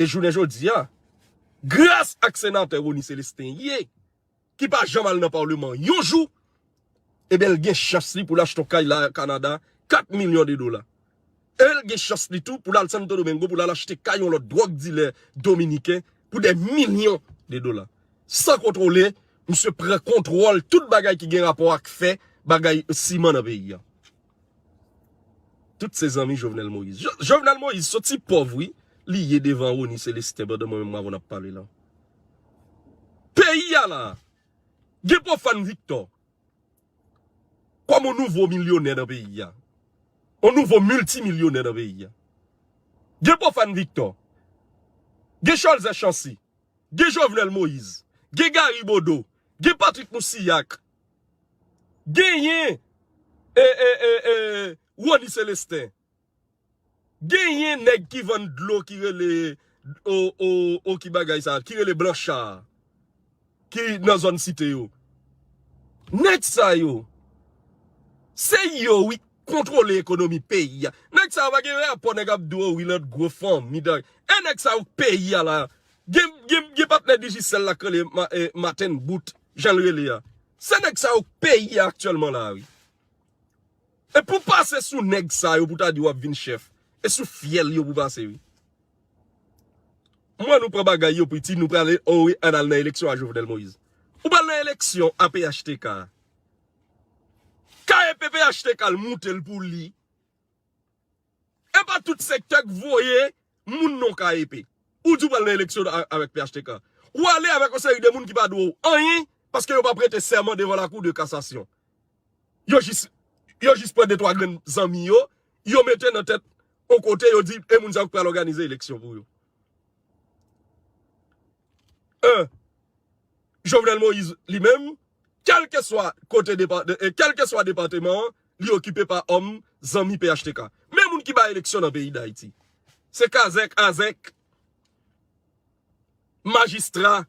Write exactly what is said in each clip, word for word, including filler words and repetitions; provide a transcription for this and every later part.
E jounen jodi a, gras ak senatè Rony Célestin ye, ki pa janm al nan palman yon jou, ebyen, l gen chans li pou l achte yon kay la Kanada, kat milyon de dola. E l gen chans li tou pou l al Santo Domingo, pou l al achte kay yon lòt dwòg dilè dominiken pou dè milyon de dola. San kontwole, misye pran kontwòl tout bagay ki gen rapò ak fè, bagay siman nan peyi a. Tout se zanmi Jovenel Moïse. Jo-, Jovenel Moïse soti pòv, wi. Li ye devan Rony Célestin pandan mwen menm avè w n ap pale la. Peyi a la, gen Profane Victor kòm yon nouvo milyonè nan peyi a. Yon nouvo miltimilyonè nan peyi a. Gen Profane Victor. Gen Cholzè Chancy. Gen Jovenel Moïse. Gen Gary Bodeau. Gen Patrick Moussilhac. Genyen, e, e, e, e, Rony Célestin. Genyen nèg ki vann dlo ki rele, o, o, o, ki bagay sa, ki rele Blanchard, ki nan zòn Site yo. Nèg sa yo, se yo, wi, kontwole ekonomi peyi a. Nèg sa yo pa gen rapò, nèg ap di w, wi, lòt gwo fanmi, dayè. E nèg sa yo, peyi a la, gen, gen, gen patnè Digicel la k rele Ma-, e, Martin Bout, jan l rele a. Se nèg sa yo, peyi a aktyèlman la, wi. E pou pase sou nèg sa yo pou ta di w ap vin chèf. E sou fyèl yo pou pase, wi. Mwen, nou pran bagay yo piti, nou prale, o wi, ann al nan eleksyon a Jovenel Moïse. Ou pral nan eleksyon a P H T K. K E P P H T K l moute l pou li. E pa tout sektè k voye moun nan K E P. Ou di w pral nan eleksyon a-, avèk P H T K. Ou ale avèk yon seri de moun ki pa dwe w anyen, paske yo pa prete sèman devan la Cour de cassation. Yo jis, yo jis pran de twa grenn zanmi yo, yo mete nan tèt yon kote, yo di, e moun sa yo k pral òganize eleksyon pou yo. En, Jovenel Moïse, li menm, kèlkeswa kote depa-, de, e kèlkeswa depatman an, li okipe pa òm zanmi P H T K. Men moun ki bay eleksyon nan peyi Dayiti. Se kazèk, azèk, majistra.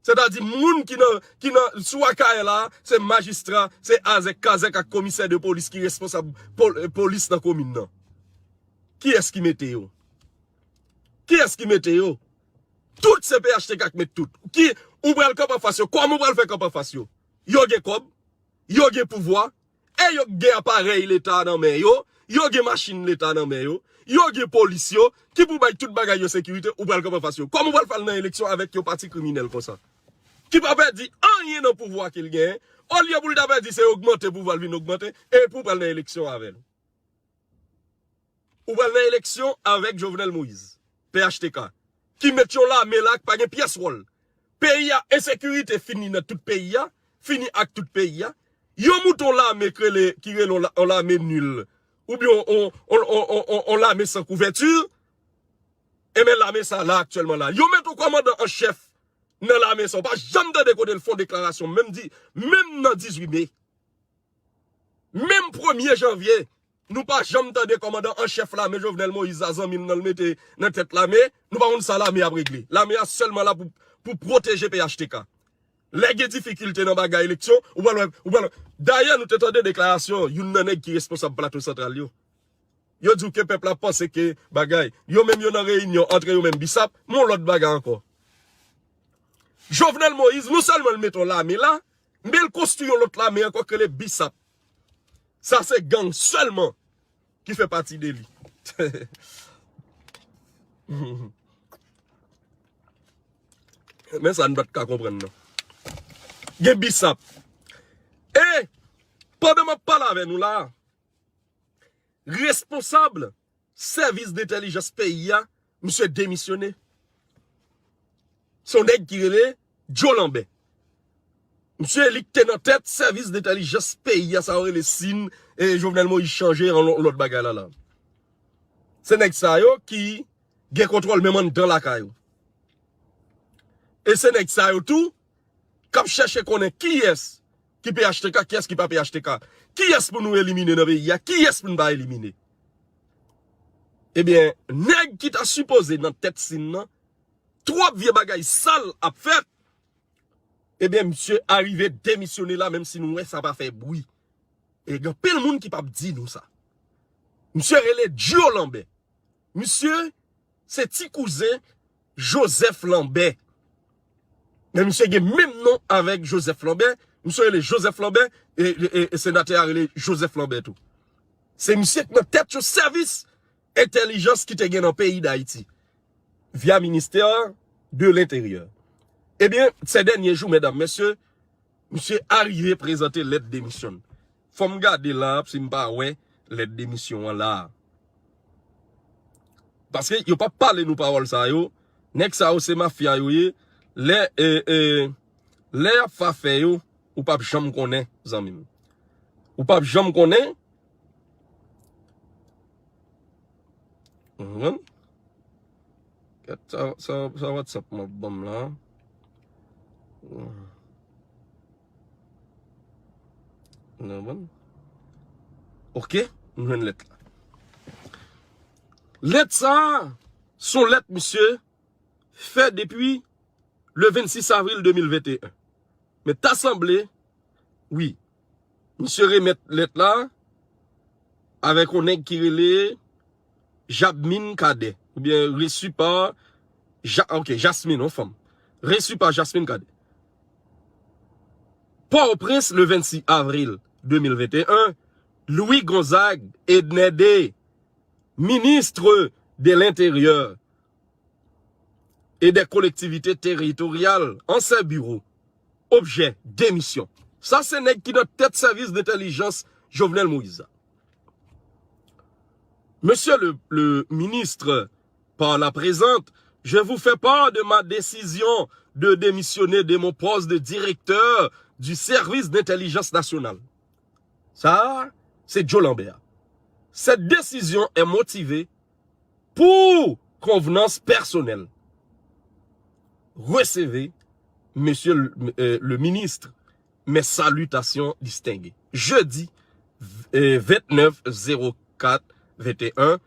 Sètadi moun ki nan, ki nan, sou Akayè la, se majistra, se azèk, kazèk ak komisè de polis ki responsab pol-, polis nan komin nan. Kiyès ki mete yo? Kiyès ki mete yo? Tout se P H T K k met tout. Ki, ou pral kanpe anfas yo? Kòman ou pral fè kanpe anfas yo? Yo gen kòb, yo gen pouvwa, e yo gen aparèy leta nan men yo, yo gen machin leta nan men yo, yo gen polis yo, ki pou bay tout bagay yo sekirite, ou pral kanpe anfas yo. Kòman ou pral fè al nan eleksyon avèk yon pati kriminèl konsa? Ki pa pèdi anyen nan pouvwa ke l genyen, olye pou l ta pèdi se ogmante pouvwa l vin ogmante, e pou w pral nan eleksyon avè l. Ou pral nan eleksyon avèk Jovenel Moïse, P H T K, ki met yon lame la ki pa gen pyès wòl. Peyi a, ensekirite fini nan tout peyi a, fini ak tout peyi a. Yo moute yon lame k rele, ki rele yon la-, yon lame nil, oubyen yon, yon, yon lame san kouvèti. Enben, lame sa la aktyèlman la. Yo met yon kòmandan an chèf nan lame sa. Ou pa janm tande kote l fè yon deklarasyon, menm di, menm nan dizuit me. Menm premye janvye, nou pa janm tande kòmandan an chèf lame Jovenel Moïse a, zanmi l nan, l mete nan tèt lame, nou pa konn sa lame ap regle. Lame a sèlman la pou, pou pwoteje P H T K. Lè gen difikilte nan bagay eleksyon, ou pral wè, ou pral wè. Dayè, nou te tande deklarasyon youn nan nèg ki responsab Plato Santral yo. Yo di w ke pèp la panse ke bagay. Yo menm yo nan reyinyon antre yo menm, BISAP, men yon lòt bagay ankò. Jovenel Moïse, non sèlman l mete yon lame la, men l konstwi yon lòt lame ankò k rele BISAP. Sa se gang sèlman ki fè pati de li. Men sa n pa t ka konprann nan. Gen BISAP. E, pandan m ap pale avè nou la, responsab sèvis dentèlijans peyi a, misye demisyone. Se yon nèg ki rele Joe Lambert. Misye li k te nan tèt sèvis dentèlijans peyi a, sa yo rele sin, e Jovenel Moïse chanje an lò-, lòt bagay la la. Se nèg sa yo ki gen kontwòl menm anndan lakay ou. E se nèg sa yo tou k ap chèche konnen kiyès ki P H T K, kiyès ki pa P H T K, kiyès pou nou elimine nan peyi a, kiyès pou n pa elimine. Ebyen, nèg ki ta sipoze nan tèt sin nan, twòp vye bagay sal ap fèt. Ebyen, misye arive demisyone la, menm si nou wè sa pa fè bri. E gen anpil moun ki p ap di nou sa. Misye rele Joe Lambert. Misye se ti kouzen Joseph Lambert. Men misye gen menm non avèk Joseph Lambert. Misye rele Joseph Lambert, e, e, e, e senatè a rele Joseph Lambert tou. Se misye k nan tèt yon sèvis entèlijans ki te gen nan peyi Dayiti, via ministè de l'Intérieur. Ebyen, se dènye jou, medam, mesye, misye arive prezante lèt demisyon. Fò m gade la, si m pa wè lèt demisyon an la. Paske yo p ap pale nou pawòl sa yo. Nèg sa yo se mafya yo ye. Lè, e, e, lè y ap fè afè yo, ou p ap janm konnen, zanmi m. Ou p ap janm konnen. Ou konprann? Gad sa, sa, sa WhatsApp mwen ap ban m la. Ou konprann? Ok, m jwenn lèt la. Lèt sa a, se yon lèt misye fè depi le vennsis avril de mil venteyen. Men ta sanble, wi, misye remèt lèt la avèk yon nèg ki rele Jabmine Cadet, oubyen reçu par Ja-, ok, Jasmine, yon fanm. Reçu par Jasmine Cadet. Pòtoprens, le vennsis avril de mil venteyen, Louis Gonzague Ednede, ministre de l'Intérieur et des Collectivités Territoriales, ansyen biwo, objè, demisyon. Sa se nèg ki nan tèt sèvis dentèlijans Jovenel Moïse la. Monsieur le, le ministre, par la présente, je vous fais part de ma décision de démissionner de mon poste de directeur du service d'intelligence nationale. Sa, se Joe Lambert. Cette décision est motivée pour convenance personnelle. Recevez, monsieur le, euh, le ministre, mes salutations distinguées. Jeudi, euh, vingt-neuf zéro quatre vingt et un,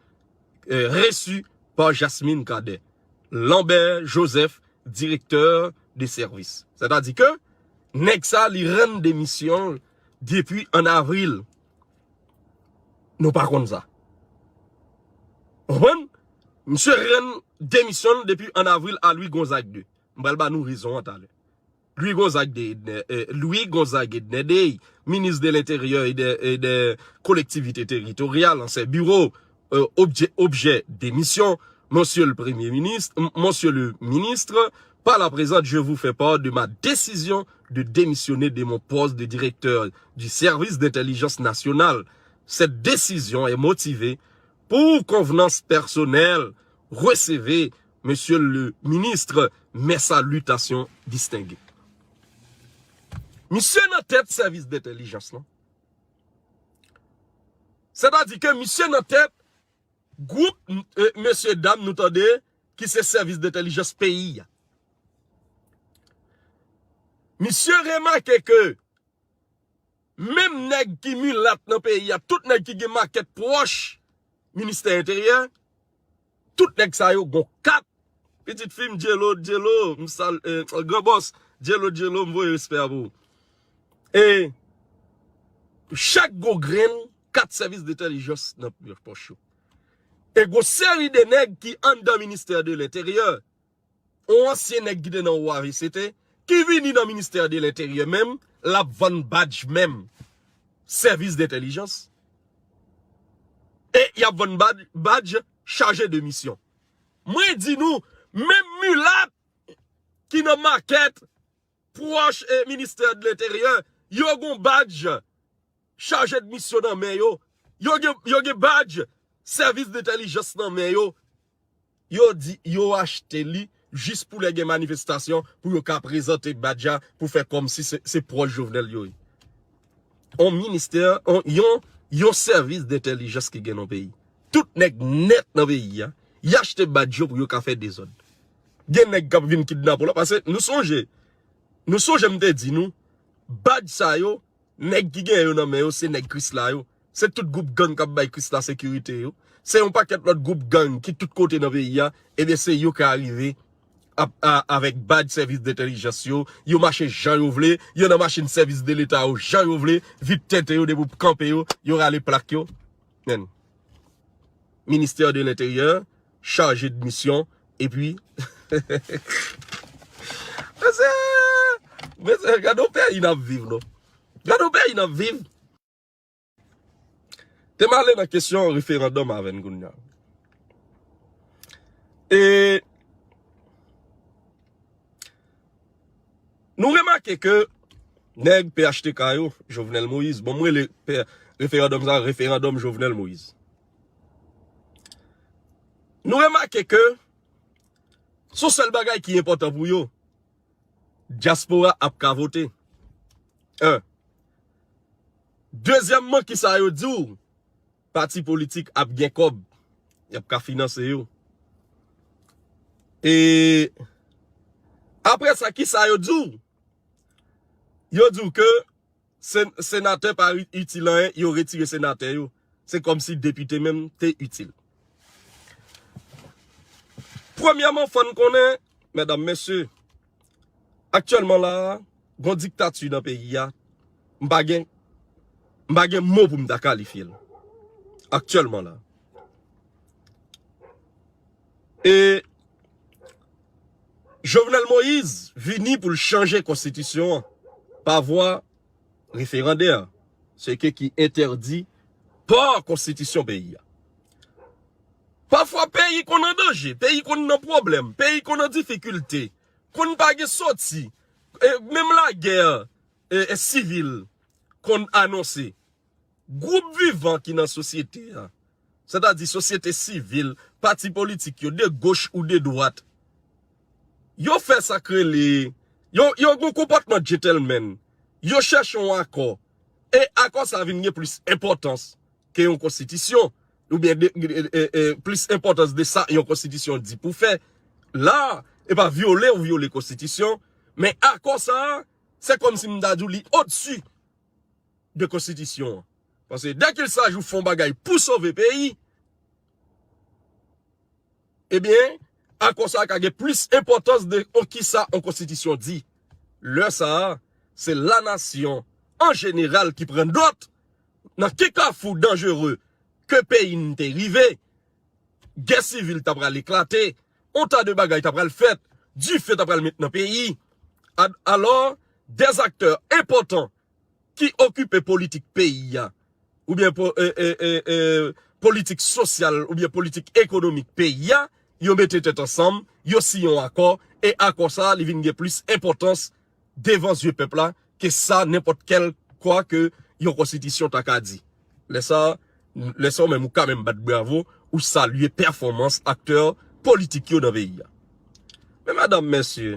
euh, reçu par Jasmine Cadet. Lambert Joseph, directeur de service. Sètadi ke nèg sa, li rann demisyon depi an avril. Nou pa konn sa. Ou konprann? Misye rann demisyon depi an avril a Louis Gonzague de. M pral ba nou rezon an talè. Louis Gonzague de, euh, Louis Gonzague Ednede, ministre de l'Intérieur et des, et des Collectivités Territoriales, ansyen biwo, euh, objet, objet démission, Monsieur le Premier ministre, m-, Monsieur le ministre, par la présente, je vous fais part de ma décision de démissionner de mon poste de directeur du service d'intelligence nationale. Cette décision est motivée pour convenance personnelle. Recevez, Monsieur le ministre, mes salutations distinguées. Misye nan tèt sèvis dentèlijans lan. Sètadi ke misye nan tèt gwoup, e, mesye dam nou tande, ki se sèvis dentèlijans peyi a. Misye remake ke menm nèg ki milat nan peyi a, tout nèg ki gen makèt pwòch ministè enteryè, tout nèg sa yo gon kat. Pitit fi m, Djelo, Djelo, m sal-, e, gran bòs, Djelo, Djelo, m voye respè a pou ou. E chak gwo grenn kat sèvis dentèlijans nan pòch yo. E gwo seri de nèg ki anndan ministè de lenteryè, yon ansyen nèg ki te nan O A V C T, ki vini nan ministè de lenteryè menm, l ap vann badj menm sèvis dentèlijans. E y ap vann badj, badj chaje de misyon. Mwen di nou, menm milat ki nan makèt pwòch, e, ministè de lenteryè, yo gon badj chaje de misyon nan men yo. Yo gen, yo gen badj sèvis dentèlijans nan men yo. Yo di, yo achte li jis pou lè gen manifestasyon, pou yo ka prezante badj la, pou fè kòmsi se, se pwòch Jovenel yo ye. On ministè, on, yon, yon sèvis dentèlijans ki gen nan peyi. Tout nèg nèt nan peyi a, Y achte badj yo pou yo ka fè dezòd. Gen nèg k ap vin kidnape w la, paske nou sonje, nou sonje m te di nou, badj sa yo, nèg ki gen yo nan men yo, se nèg Krisla yo. Se tout gwoup gang k ap bay Krisla sekirite yo. Se yon pakèt lòt gwoup gang ki tout kote nan peyi a, ebyen se yo k arive ap, a, avèk badj sèvis dentèlijans yo, yo mache jan yo vle, yo nan machin sèvis de leta yo jan yo vle, vit tenten yo depi w kanpe yo, yo rale plak yo. Men, Ministè de Lenteryè, chaje de misyon, epi, mesye, mesye, gade yon peyi n ap viv, non. Gade yon peyi n ap viv. Te m ale nan kesyon referandòm avè n kounye a. E nou remake ke nèg P H T K yo, Jovenel Moïse, bon, m rele pe- referandòm sa, referandòm Jovenel Moïse. Nou remake ke se yon sèl bagay ki enpòtan pou yo, dyaspora ap ka vote. En. Dezyèmman, kisa yo di w? Pati politik ap gen kòb. Y ap ka finanse yo. E apre sa, kisa yo di w? Yo di w ke sen- senatè pa itil anyen, yo retire senatè yo. Se kòmsi depite menm te itil. Premyèman, fò n konnen, medam, mesye, aktyèlman la a, gon diktati nan peyi a. M pa gen, m pa gen mo pou m ta kalifye l. Aktyèlman la. E Jovenel Moïse vini pou l chanje konstitisyon an pa vwa referandè, ce qui est interdit pa konstitisyon peyi a. Pafwa peyi konn an danje, peyi konn nan pwoblèm, peyi konn an difikilte, konn pa gen soti, e menm lagè, e, e sivil konn anonse. Gwoup vivan ki nan sosyete a, sètadi sosyete sivil, pati politik yo, de goch ou de dwat, yo fè sa k rele, yo, yo gen yon konpòtman gentleman, yo chèche yon akò, e akò sa vin gen plis enpòtans ke yon konstitisyon, oubyen de, e, e, e, plis enpòtans de sa yon konstitisyon di pou fè. La, e pa vyole ou vyole konstitisyon, men akò sa a, se kòmsi m ta di w li odsi de konstitisyon an. Paske dèkilsaj ou fè yon bagay pou sove peyi, ebyen, akò sa a ka gen plis enpòtans de on kisa on konstitisyon di. Lè sa a, se lanasyon an jeneral ki pran nòt nan ki kafou danjere ke peyi n te rive, gè sivil ta pral eklate, on ta de bagay ta pral fèt, dife ta pral met nan peyi. A- alò, dè aktè enpòtan ki okipe politik peyi a, oubyen po- e- e- e- e, politik sosyal, oubyen politik ekonomik peyi a, yo mete tèt ansanm, yo siyen yon akò, e akò sa a, li vin gen plis enpòtans devan zye pèp la ke sa nenpòt kèl kwa ke yon konstitisyon ta ka di. Lè sa, lè sa ou menm ou ka menm bat bravo, ou salye pèfòmans aktè politik yo nan peyi a. Men medam, mesye,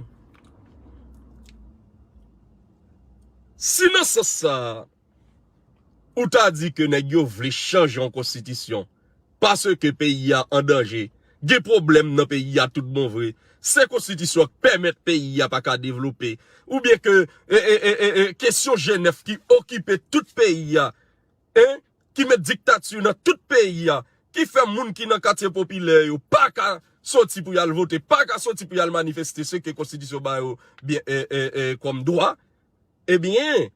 si nan sans sa a, ou ta di ke nèg yo vle chanje yon konstitisyon, paske peyi a an danje, gen pwoblèm nan peyi a tout bon vre, se konstitisyon k pèmèt peyi a pa ka devlope, oubyen ke, e, e, e, e, e, kesyon G nèf ki okipe tout peyi a, en, ki met diktati nan tout peyi a, ki fè moun ki nan katye popilè yo pa ka soti pou y al vote, pa ka soti pou y al manifeste, se ke konstitisyon ba yo byen, e, e, e, kòm dwa, ebyen,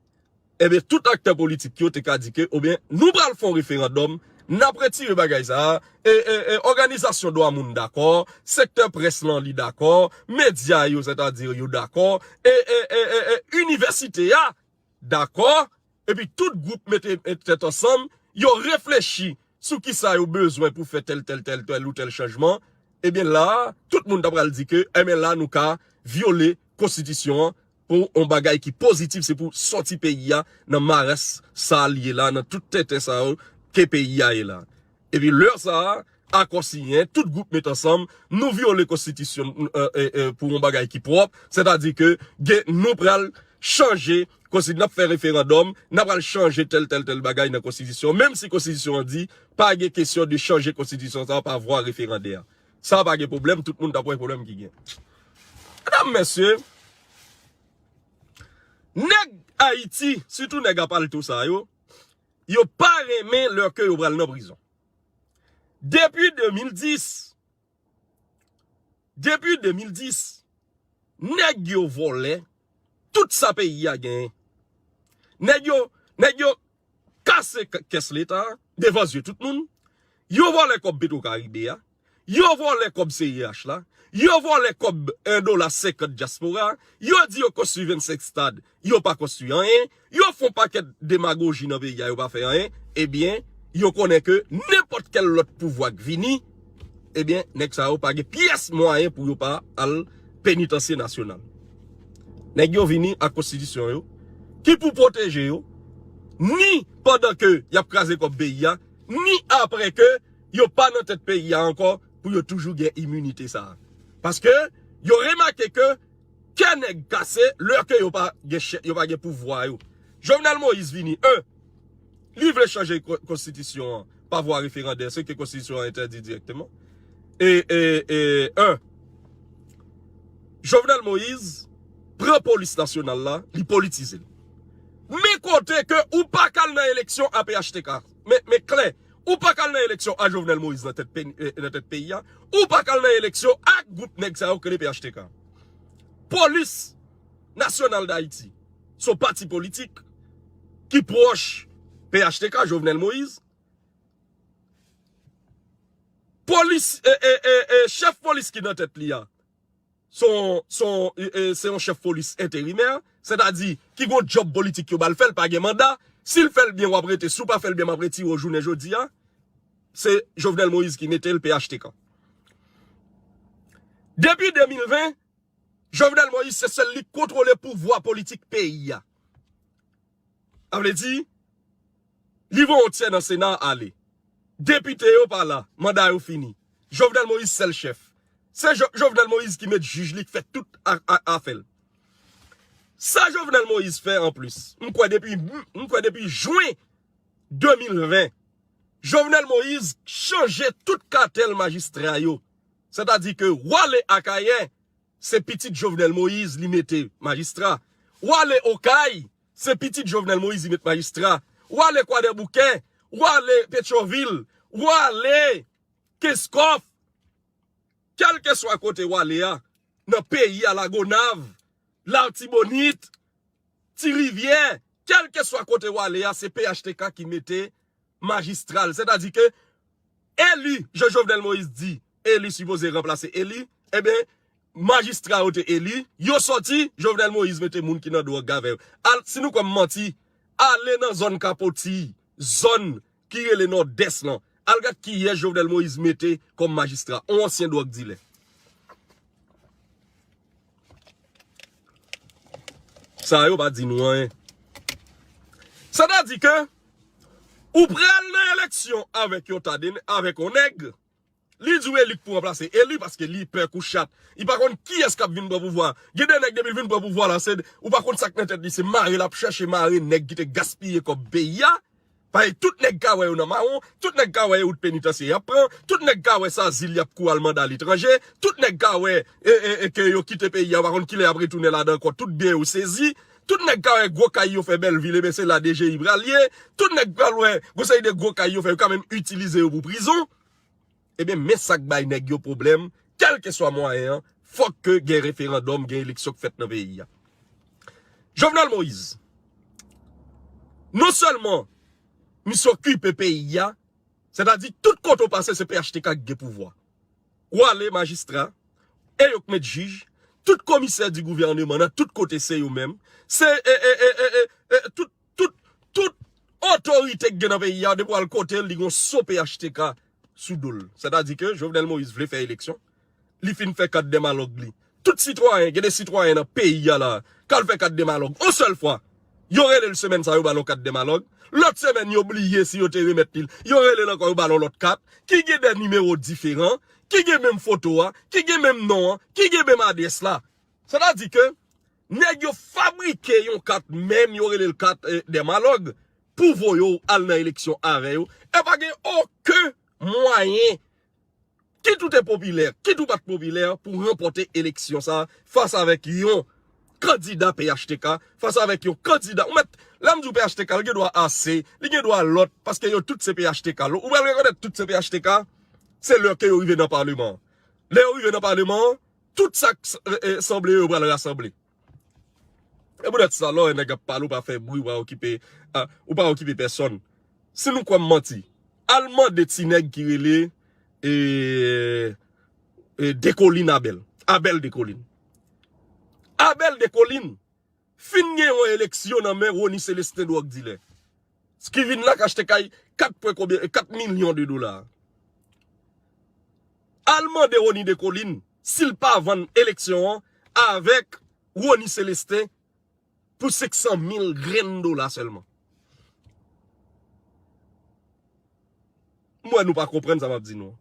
ebyen, tout aktè politik yo te ka di ke, ebyen, nou pral fè yon referandòm, n ap retire bagay sa a, e, e, e, òganizasyon dwa moun dakò, sektè près lan li dakò, medya yo, sètadi yo dakò, e, e, e, e, e, inivèsite a dakò, epi tout gwoup mete, mete tèt ansanm, yo reflechi sou kisa yo bezwen pou fè tèl, tèl, tèl, tèl ou tèl chanjman, ebyen la, tout moun ta pral di ke, enben la, nou ka vyole konstitisyon an pou yon bagay ki pozitif, se pou sòti peyi a nan marès sa l ye la, nan tout tenten sa yo ke peyi a ye la. Epi lè sa a, akò siyen, tout gwoup met ansanm, nou vyole konstitisyon, e, e, e, pou yon bagay ki pwòp, sètadi ke gen, nou pral chanje, konsti- n ap fè referandòm, n ap pral chanje tèl, tèl, tèl bagay nan konstitisyon, menm si konstitisyon an di pa gen kesyon de chanje konstitisyon sa a pa vwa referandè. Sa pa gen pwoblèm, tout moun t ap wè pwoblèm ki gen. Medam, mesye, nèg Ayiti, sitou nèg a palto sa yo, yo pa renmen lè ke yo pral nan prizon. Depi de mil dis, depi de mil dis, nèg yo vòlè tout sa peyi a genyen. Nèg yo, nèg yo kase k- kès leta devan zye tout moun. Yo vòlè kòb Petro Caribe a. Yo vòlè kòb C I H la. Yo vòlè kòb en dola senkant dyaspora. Yo di yo konstwi vennsenk stad. Yo pa konstwi anyen. Yo fè yon pakèt demagoji nan peyi a, yo pa fè anyen. Ebyen, yo konnen ke nenpòt kèl lòt pouvwa k vini, ebyen, nèg sa yo pa gen pyès mwayen pou yo pa al penitansye nasyonal. Nèg yo vini ak konstitisyon yo, ki pou pwoteje yo, ni pandan ke y ap kraze kòb peyi a, ni apre ke yo pa nan tèt peyi a ankò, pou yo toujou gen iminite sa a. Paske yo remake ke kè nèg kase lè ke yo pa gen chè, yo pa gen pouvwa yo. Jovenel Moïse vini, en, li vle chanje ko- konstitisyon an pa vwa referandè, se ke konstitisyon an entèdi dirèkteman. E, e, e, en, Jovenel Moïse pran polis nasyonal la, li politize l. Men kote ke ou pa k al nan eleksyon a P H T K. Men, men klè, ou pa k al nan eleksyon a Jovenel Moïse nan tèt pe- eh, nan tèt peyi a, ou pa k al nan eleksyon ak gwoup nèg sa yo k rele P H T K. Polis Nasyonal Dayiti, se yon pati politik ki pwòch P H T K, Jovenel Moïse. Polis, e, e, e, e, chèf polis ki nan tèt li a, se yon, se yon, e, e, se yon chèf polis enterimè, sètadi ki gon djòb politik yo ba l fè, l pa gen manda. Si l fè l byen, w ap rete. Si w pa fè l byen, m ap retire w jounen jodi a. Se Jovenel Moïse ki mete l, P H T K. Depi de mil ven, Jovenel Moïse se sèl li k kontwole pouvwa politik peyi a. Sa vle di, li voye yon tyè nan Sena a ale. Depite yo pa la, manda yo fini. Jovenel Moïse sèl chèf. Se Jo- Jovenel Moïse ki met jij li, k fè tout a- a- afè l. Sa Jovenel Moïse fè anplis, m kwè depi, m kwè depi jen de mil ven, Jovenel Moïse chanje tout katèl majistra yo. Sètadi ke w ale Akayè, se pitit Jovenel Moïse li mete majistra. W ale Okay, se pitit Jovenel Moïse li met majistra. W ale Kwadèboukè, w ale Petyonvil, w ale Kenskòf, kèlkeswa kote w ale a, nan peyi a, Lagonav, Latibonit, Ti Rivyè, kèlkeswa kote w ale a, se P H T K ki mete majistra l. Sètadi ke eli, jan Jovenel Moïse di, eli sipoze ranplase eli, ebyen, majistra yo te eli, yo sòti, Jovenel Moïse mete moun ki nan dwòg avè yo. Al, si nou kwè m manti, ale nan zòn Kapoti, zòn ki rele Nòdès lan. Al gad kiyès Jovenel Moïse mete kòm majistra, yon ansyen dwòg dilè. Sa yo pa di nou anyen. Sètadi ke ou pral nan eleksyon avèk yon ta de, avèk yon nèg, li di w e li k pou ranplase eli paske li pè kou chat. Li pa konn kiyès k ap vin pran pouvwa. Gen de nèg depi l vin pran pouvwa la, se, ou pa konn sa k nan tèt li, se mare l ap chèche mare nèg ki te gaspiye kòb peyi a. Paske tout nèg ka wè yo nan mawon, tout nèg ka wè e wout penitansye y ap pran, tout nèg ka wè se azil y ap kouri al mande aletranje, tout nèg ka wè e, e, e, ke yo kite peyi a, yo pa konn kilè y ap retounen ladan ankò, tout byen yo sezi, tout nèg ka wè gwo kay yo fè Bèlvil, ebyen se la D G I pral ye, tout nèg pral wè gon seri de gwo kay yo fè, yo ka menm itilize yo pou prizon. Ebyen, men sa k bay nèg yo pwoblèm, kèlkeswa mwayen an, fòk ke gen referandòm, gen eleksyon k fèt nan peyi a. Jovenel Moïse, non sèlman misye okipe peyi a, sètadi tout kote w pase se P H T K k gen pouvwa. W ale majistra, e yo k met jij, tout komisè di gouvèneman nan tout kote se yo menm, se e, e, e, e, e, e, tout, tout, tout otorite k gen nan peyi a, depi w al kote l, li gon so P H T K sou do l. Sètadi ke Jovenel Moïse vle fè eleksyon, li fin fè kat dèmalòg li. Tout sitwayen, gen de sitwayen nan peyi a la, k al fè kat dèmalòg. On sèl fwa, yo rele l semèn sa, yo ba l yon kat dèmalòg. Lòt semèn, yo bliye si yo te remèt li l. Yo rele l ankò, yo ba l yon lòt kat, ki gen de nimewo diferan, ki gen menm foto a, ki gen menm non an, ki gen menm adrès la. Sètadi ke nèg yo fabrike yon kat, menm yo rele l kat, eh, dèmalòg, pou voye w al nan eleksyon avè yo. E pa gen okenn mwayen kit ou te popilè, kit ou pa t popilè, pou ranpòte eleksyon sa a, fas avèk yon kandida P H T K, fas avèk yon kandida, ou mèt, lè m di w P H T K, li gen dwa ase, li gen dwa lòt, paske yo tout se P H T K. Ou pral rekonèt tout se P H T K, se lè ke yo rive nan paleman an. Lè yo rive nan paleman an, tout sa k s-, e, e, sanble yo, yo pral rasanble. E poutèt sa, lè w wè nèg ap pale, ou pa fè bri, ou pa okipe, a, ou pa okipe pèsòn. Si nou kwè m manti, al mande ti nèg ki rele, e, e, Dekolin Abèl. Abèl Dekolin. Abèl Dekolin fin gen yon eleksyon nan men Rony Célestin, dwòg dilè. Ki vin la k achte kay kat pwen konbyen, kat milyon de dola. Al mande Rony Dekolin si l pa vann eleksyon an avèk Rony Célestin pou senk san mil grenn dola sèlman. M wè nou pa konprann sa m ap di nou an.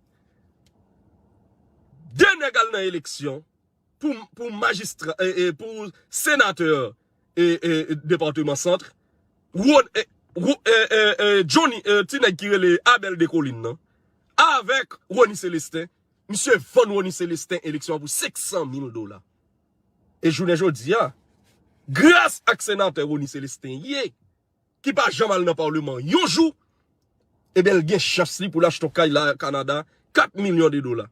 De nèg al nan eleksyon pou, pou majistra, e, e, pou senatè, e, e, depatman Sant, Ron-, e, Ro-, e, e, e, Johnny, e, ti nèg ki rele Abèl Dekolin nan, avèk Rony Célestin, misye vann Rony Célestin eleksyon an pou senk san mil dola. E jounen jodi a, gras ak senatè Rony Célestin ye, ki pa janm al nan paleman yon jou, ebyen, l gen chans li pou l achte yon kay la Kanada, kat milyon de dola.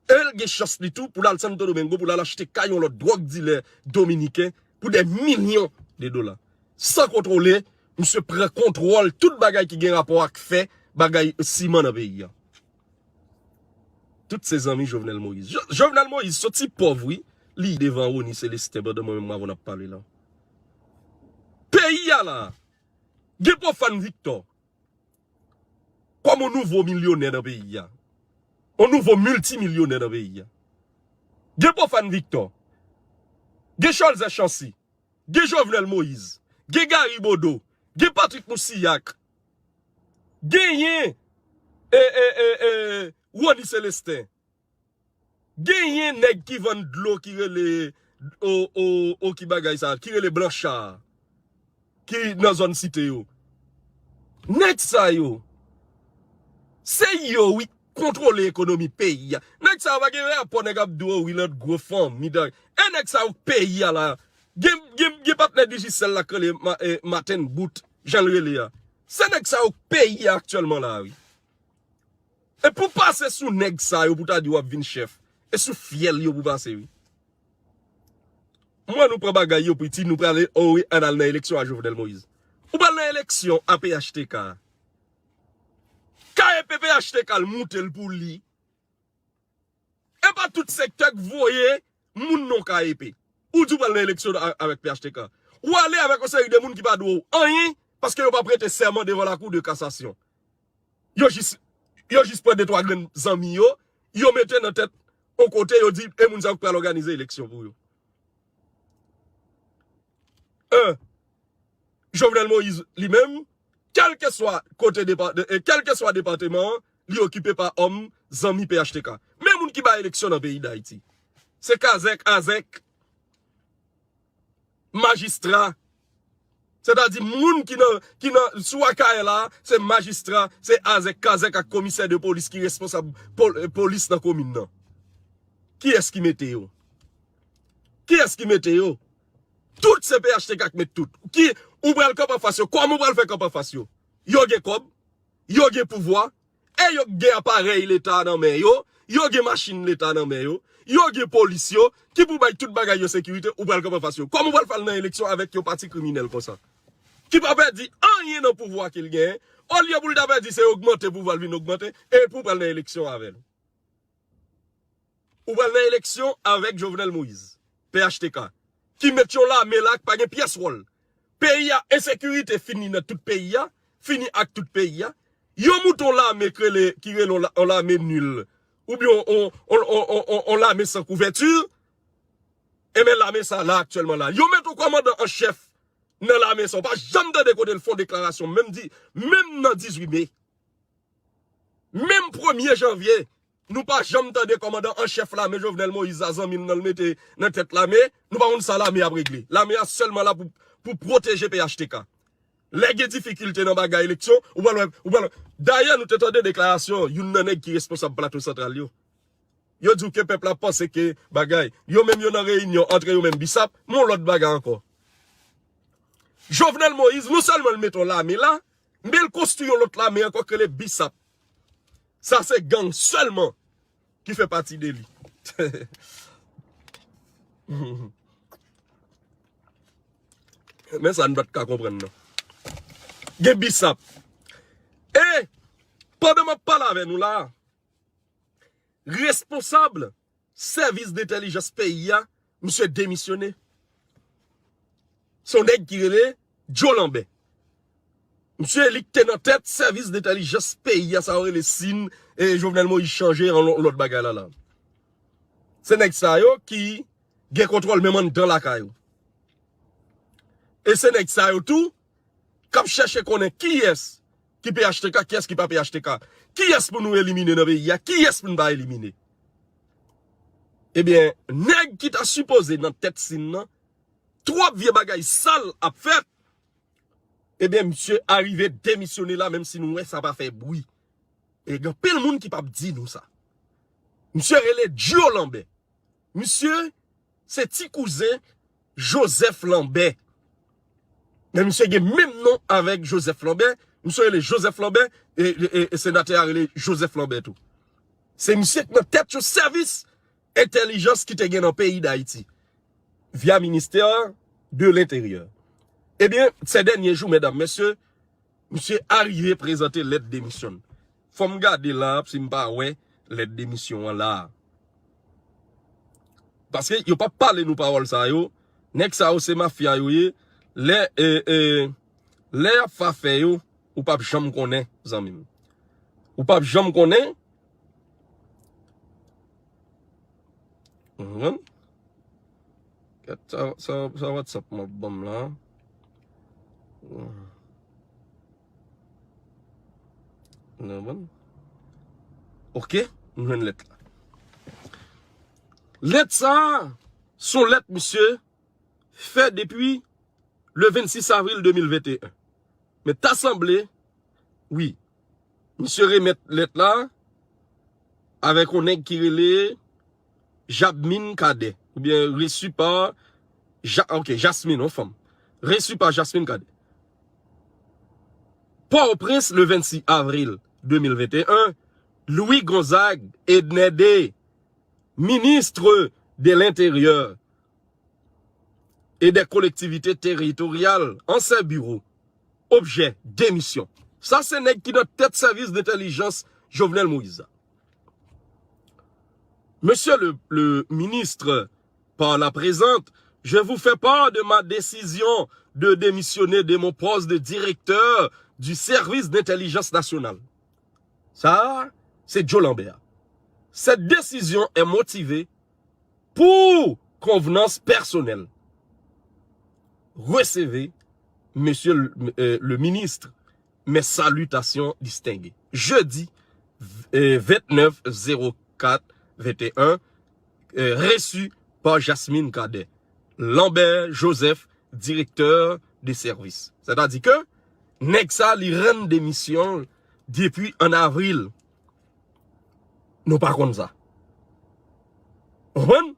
E l gen chans li tou pou l al Santo Domingo, pou l al achte kay yon lòt dwòg dilè dominiken pou dè milyon de dola. San kontwole, misye pran kontwòl tout bagay ki gen rapò ak fè, bagay siman nan peyi a. Tout se zanmi Jovenel Moïse. Jo-, Jovenel Moïse soti pòv, wi. Li devan Rony Célestin pandan mwen menm avè w n ap pale la. Peyi a la, gen Profane Victor kòm yon nouvo milyonè nan peyi a. Yon nouvo miltimilyonè nan peyi a. Gen Profane Victor. Gen Cholzè Chancy. Gen Jovenel Moïse. Gen Gary Bodeau. Gen Patrick Moussilhac. Genyen, e, e, e, e, Rony Célestin. Genyen nèg ki vann dlo ki rele, o, o, o, ki bagay sa, ki rele Blanchard, ki nan zòn Site yo. Nèg sa yo, se yo, wi, kontwole ekonomi peyi a. Nèg sa yo pa gen rapò, nèg ap di w, wi, lòt gwo fanmi, dan-, e nèg sa yo k peyi a la, gen, gen, gen patnè Digicel la k rele Ma-, e, Martin Boot, jan l rele a. Se nèg sa yo k peyi a aktyèlman la, wi. E pou pase sou nèg sa yo pou ta di w ap vin chèf, e sou fyèl yo pou pase, wi. Mwen, nou pran bagay yo piti, nou prale, o wi, ann al nan eleksyon a Jovenel Moïse. Ou pral nan eleksyon a P H T K. K E P P H T K l moute l pou li. E pa tout sektè k voye moun nan K E P. Ou di w pral nan eleksyon a-, avèk P H T K. Ou ale avèk yon seri de moun ki pa dwe w anyen, paske yo pa prete sèman devan lakou de kasasyon. Yo jis, yo jis pran de twa grenn zanmi yo, yo mete nan tèt yon kote, yo di, e moun sa yo k pral òganize eleksyon pou yo. En, Jovenel Moïse, li menm, kèlkeswa kote depa-, de, e kèlkeswa depatman an, li okipe pa òm, zanmi P H T K. Men moun ki bay eleksyon nan peyi Dayiti. Se kazèk, azèk, majistra. Sètadi moun ki nan, ki nan, sou Akayè la, se majistra, se azèk, kazèk ak komisè de polis ki responsab pol-, polis nan komin nan. Kiyès ki mete yo? Kiyès ki mete yo? Tout se P H T K k met tout. Ki, ou pral kanpe anfas yo? Kòman ou pral fè kanpe anfas yo? Yo gen kòb, yo gen pouvwa, e yo gen aparèy leta nan men yo, yo gen machin leta nan men yo, yo gen polis yo, ki pou bay tout bagay yo sekirite, ou pral kanpe anfas yo. Kòman ou pral fè al nan eleksyon avèk yon pati kriminèl konsa? Ki pa pèdi anyen nan pouvwa ke l genyen, olye pou l ta pèdi, se ogmante pouvwa l vin ogmante, epi ou pral nan eleksyon avè l. Ou pral nan eleksyon avèk Jovenel Moïse, P H T K, ki met yon lame la k pa gen pyès wòl. Peyi a, ensekirite fini nan tout peyi a, fini ak tout peyi a. Yo moute yon lame k rele, ki rele yon la-, yon lame nil, oubyen yon, yon, yon lame san kouvèti. Enben, lame sa la aktyèlman la. Yo met yon kòmandan an chèf nan lame sa. Ou pa janm tande kote l fè yon deklarasyon, menm di, menm nan dizuit me. Menm premye janvye, nou pa janm tande kòmandan an chèf lame Jovenel Moïse a, zanmi l nan l mete nan tèt lame, nou pa konn sa lame ap regle. Lame a sèlman la pou, pou pwoteje P H T K. Lè gen difikilte nan bagay eleksyon, ou pral wè, ou pral wè. Dayè, nou te tande deklarasyon youn nan nèg ki responsab Plato Santral yo. Yo di w ke pèp la panse ke bagay. Yo menm yo nan reyinyon antre yo menm bisap, men yon lòt bagay ankò. Jovenel Moïse, non sèlman l mete yon lame la, men l konstwi yon lòt lame ankò k rele bisap. Sa se gang sèlman ki fè pati de li. Men sa n pa t ka konprann non. Gen bisap. E pandan m ap pale avè nou la, responsab sèvis dentèlijans peyi a, misye demisyone. Se yon nèg ki rele Joe Lambert. Misye li k te nan tèt sèvis dentèlijans peyi a, sa yo rele sin, e Jovenel Moïse chanje an lò- lòt bagay la la. Se nèg sa yo ki gen kontwòl menm anndan lakay ou. E se nèg sa yo tou k ap chèche konnen kiyès ki P H T K, kiyès ki pa P H T K, kiyès pou nou elimine nan peyi a, kiyès pou n pa elimine. Ebyen, nèg ki ta sipoze nan tèt sin nan, twòp vye bagay sal ap fèt. Ebyen, misye arive demisyone la, menm si nou wè sa pa fè bri. E gen anpil moun ki p ap di nou sa. Misye rele Joe Lambert. Misye se ti kouzen Joseph Lambert. Men misye gen menm non avèk Joseph Lambert. Misye rele Joseph Lambert, e, e, e, e senatè a rele Joseph Lambert tou. Se misye k nan tèt yon sèvis entèlijans ki te gen nan peyi Dayiti, via ministè de l'Intérieur. Ebyen, se dènye jou, medam, mesye, misye arive prezante lèt demisyon. Fò m gade la, si m pa wè lèt demisyon an la. Paske yo p ap pale nou pawòl sa yo. Nèg sa yo se mafya yo ye. Lè, e, e, lè y ap fè afè yo, ou p ap janm konnen, zanmi m. Ou p ap janm konnen. Ou konprann? Gad sa, sa, sa WhatsApp m ap ban m la. Ou konprann? Ok, m jwenn lèt la. Lèt sa a, se yon lèt misye fè depi le vennsis avril de mil venteyen. Men ta sanble, wi, misye remèt lèt la avèk yon nèg ki rele Jabmine Cadet, oubyen reçu par Ja-, ok, Jasmine, yon fanm. Reçu par Jasmine Cadet. Port-au-Prince, le vennsis avril de mil venteyen, Louis Gonzague Edner deux, ministre de l'Intérieur et des Collectivités Territoriales, ancien bureau. Objet, démission. Sa se nèg ki nan tèt sèvis dentèlijans Jovenel Moïse la. Monsieur le, le ministre, par la présente, je vous fais part de ma décision de démissionner de mon poste de directeur du service d'intelligence nationale. Sa, se Joe Lambert. Cette décision est motivée pour convenance personnelle. Recevez, monsieur le, euh, le ministre, mes salutations distinguées. Jeudi, euh, vingt-neuf zéro quatre vingt et un, euh, reçu par Jasmine Cadet, Lambert Joseph, directeur de service. Sètadi ke nèg sa li rann demisyon depi an avril. Nou pa konn sa. Ou konprann?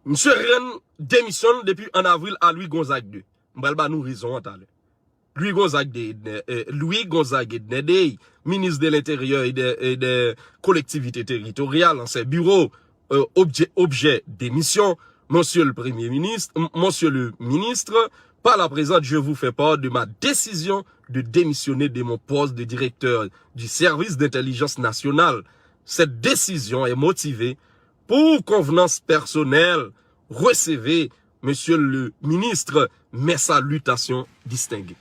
Misye rann demisyon depi an avril a Louis Gonzague deux. M pral ba nou rezon an talè. Louis Gonzague deux, Edner, euh, Louis Gonzague Edner deux, ministre de l'Intérieur et des, et des Collectivités Territoriales, ancien bureau, euh, objet, objet démission, Monsieur le Premier ministre, m-, Monsieur le ministre, par la présente, je vous fais part de ma décision de démissionner de mon poste de directeur du service d'intelligence nationale. Cette décision est motivée pour convenance personnelle. Recevez, Monsieur le ministre, mes salutations distinguées.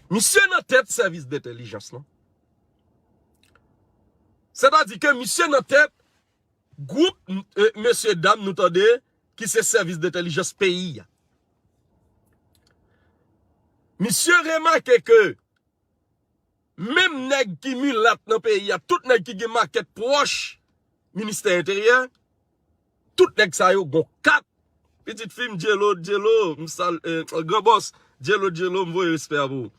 Misye nan tèt sèvis dentèlijans lan. Sètadi ke misye nan tèt gwoup, e, mesye dam nou tande ki se sèvis dentèlijans peyi a. Misye remake ke menm nèg ki milat nan peyi a, tout nèg ki gen makèt pwòch ministè enteryè, tout nèg sa yo gon kat. Pitit fi m, Dyelo, Dyelo, m sal-, e, gran bòs, Dyelo, Dyelo, m voye respè a pou ou.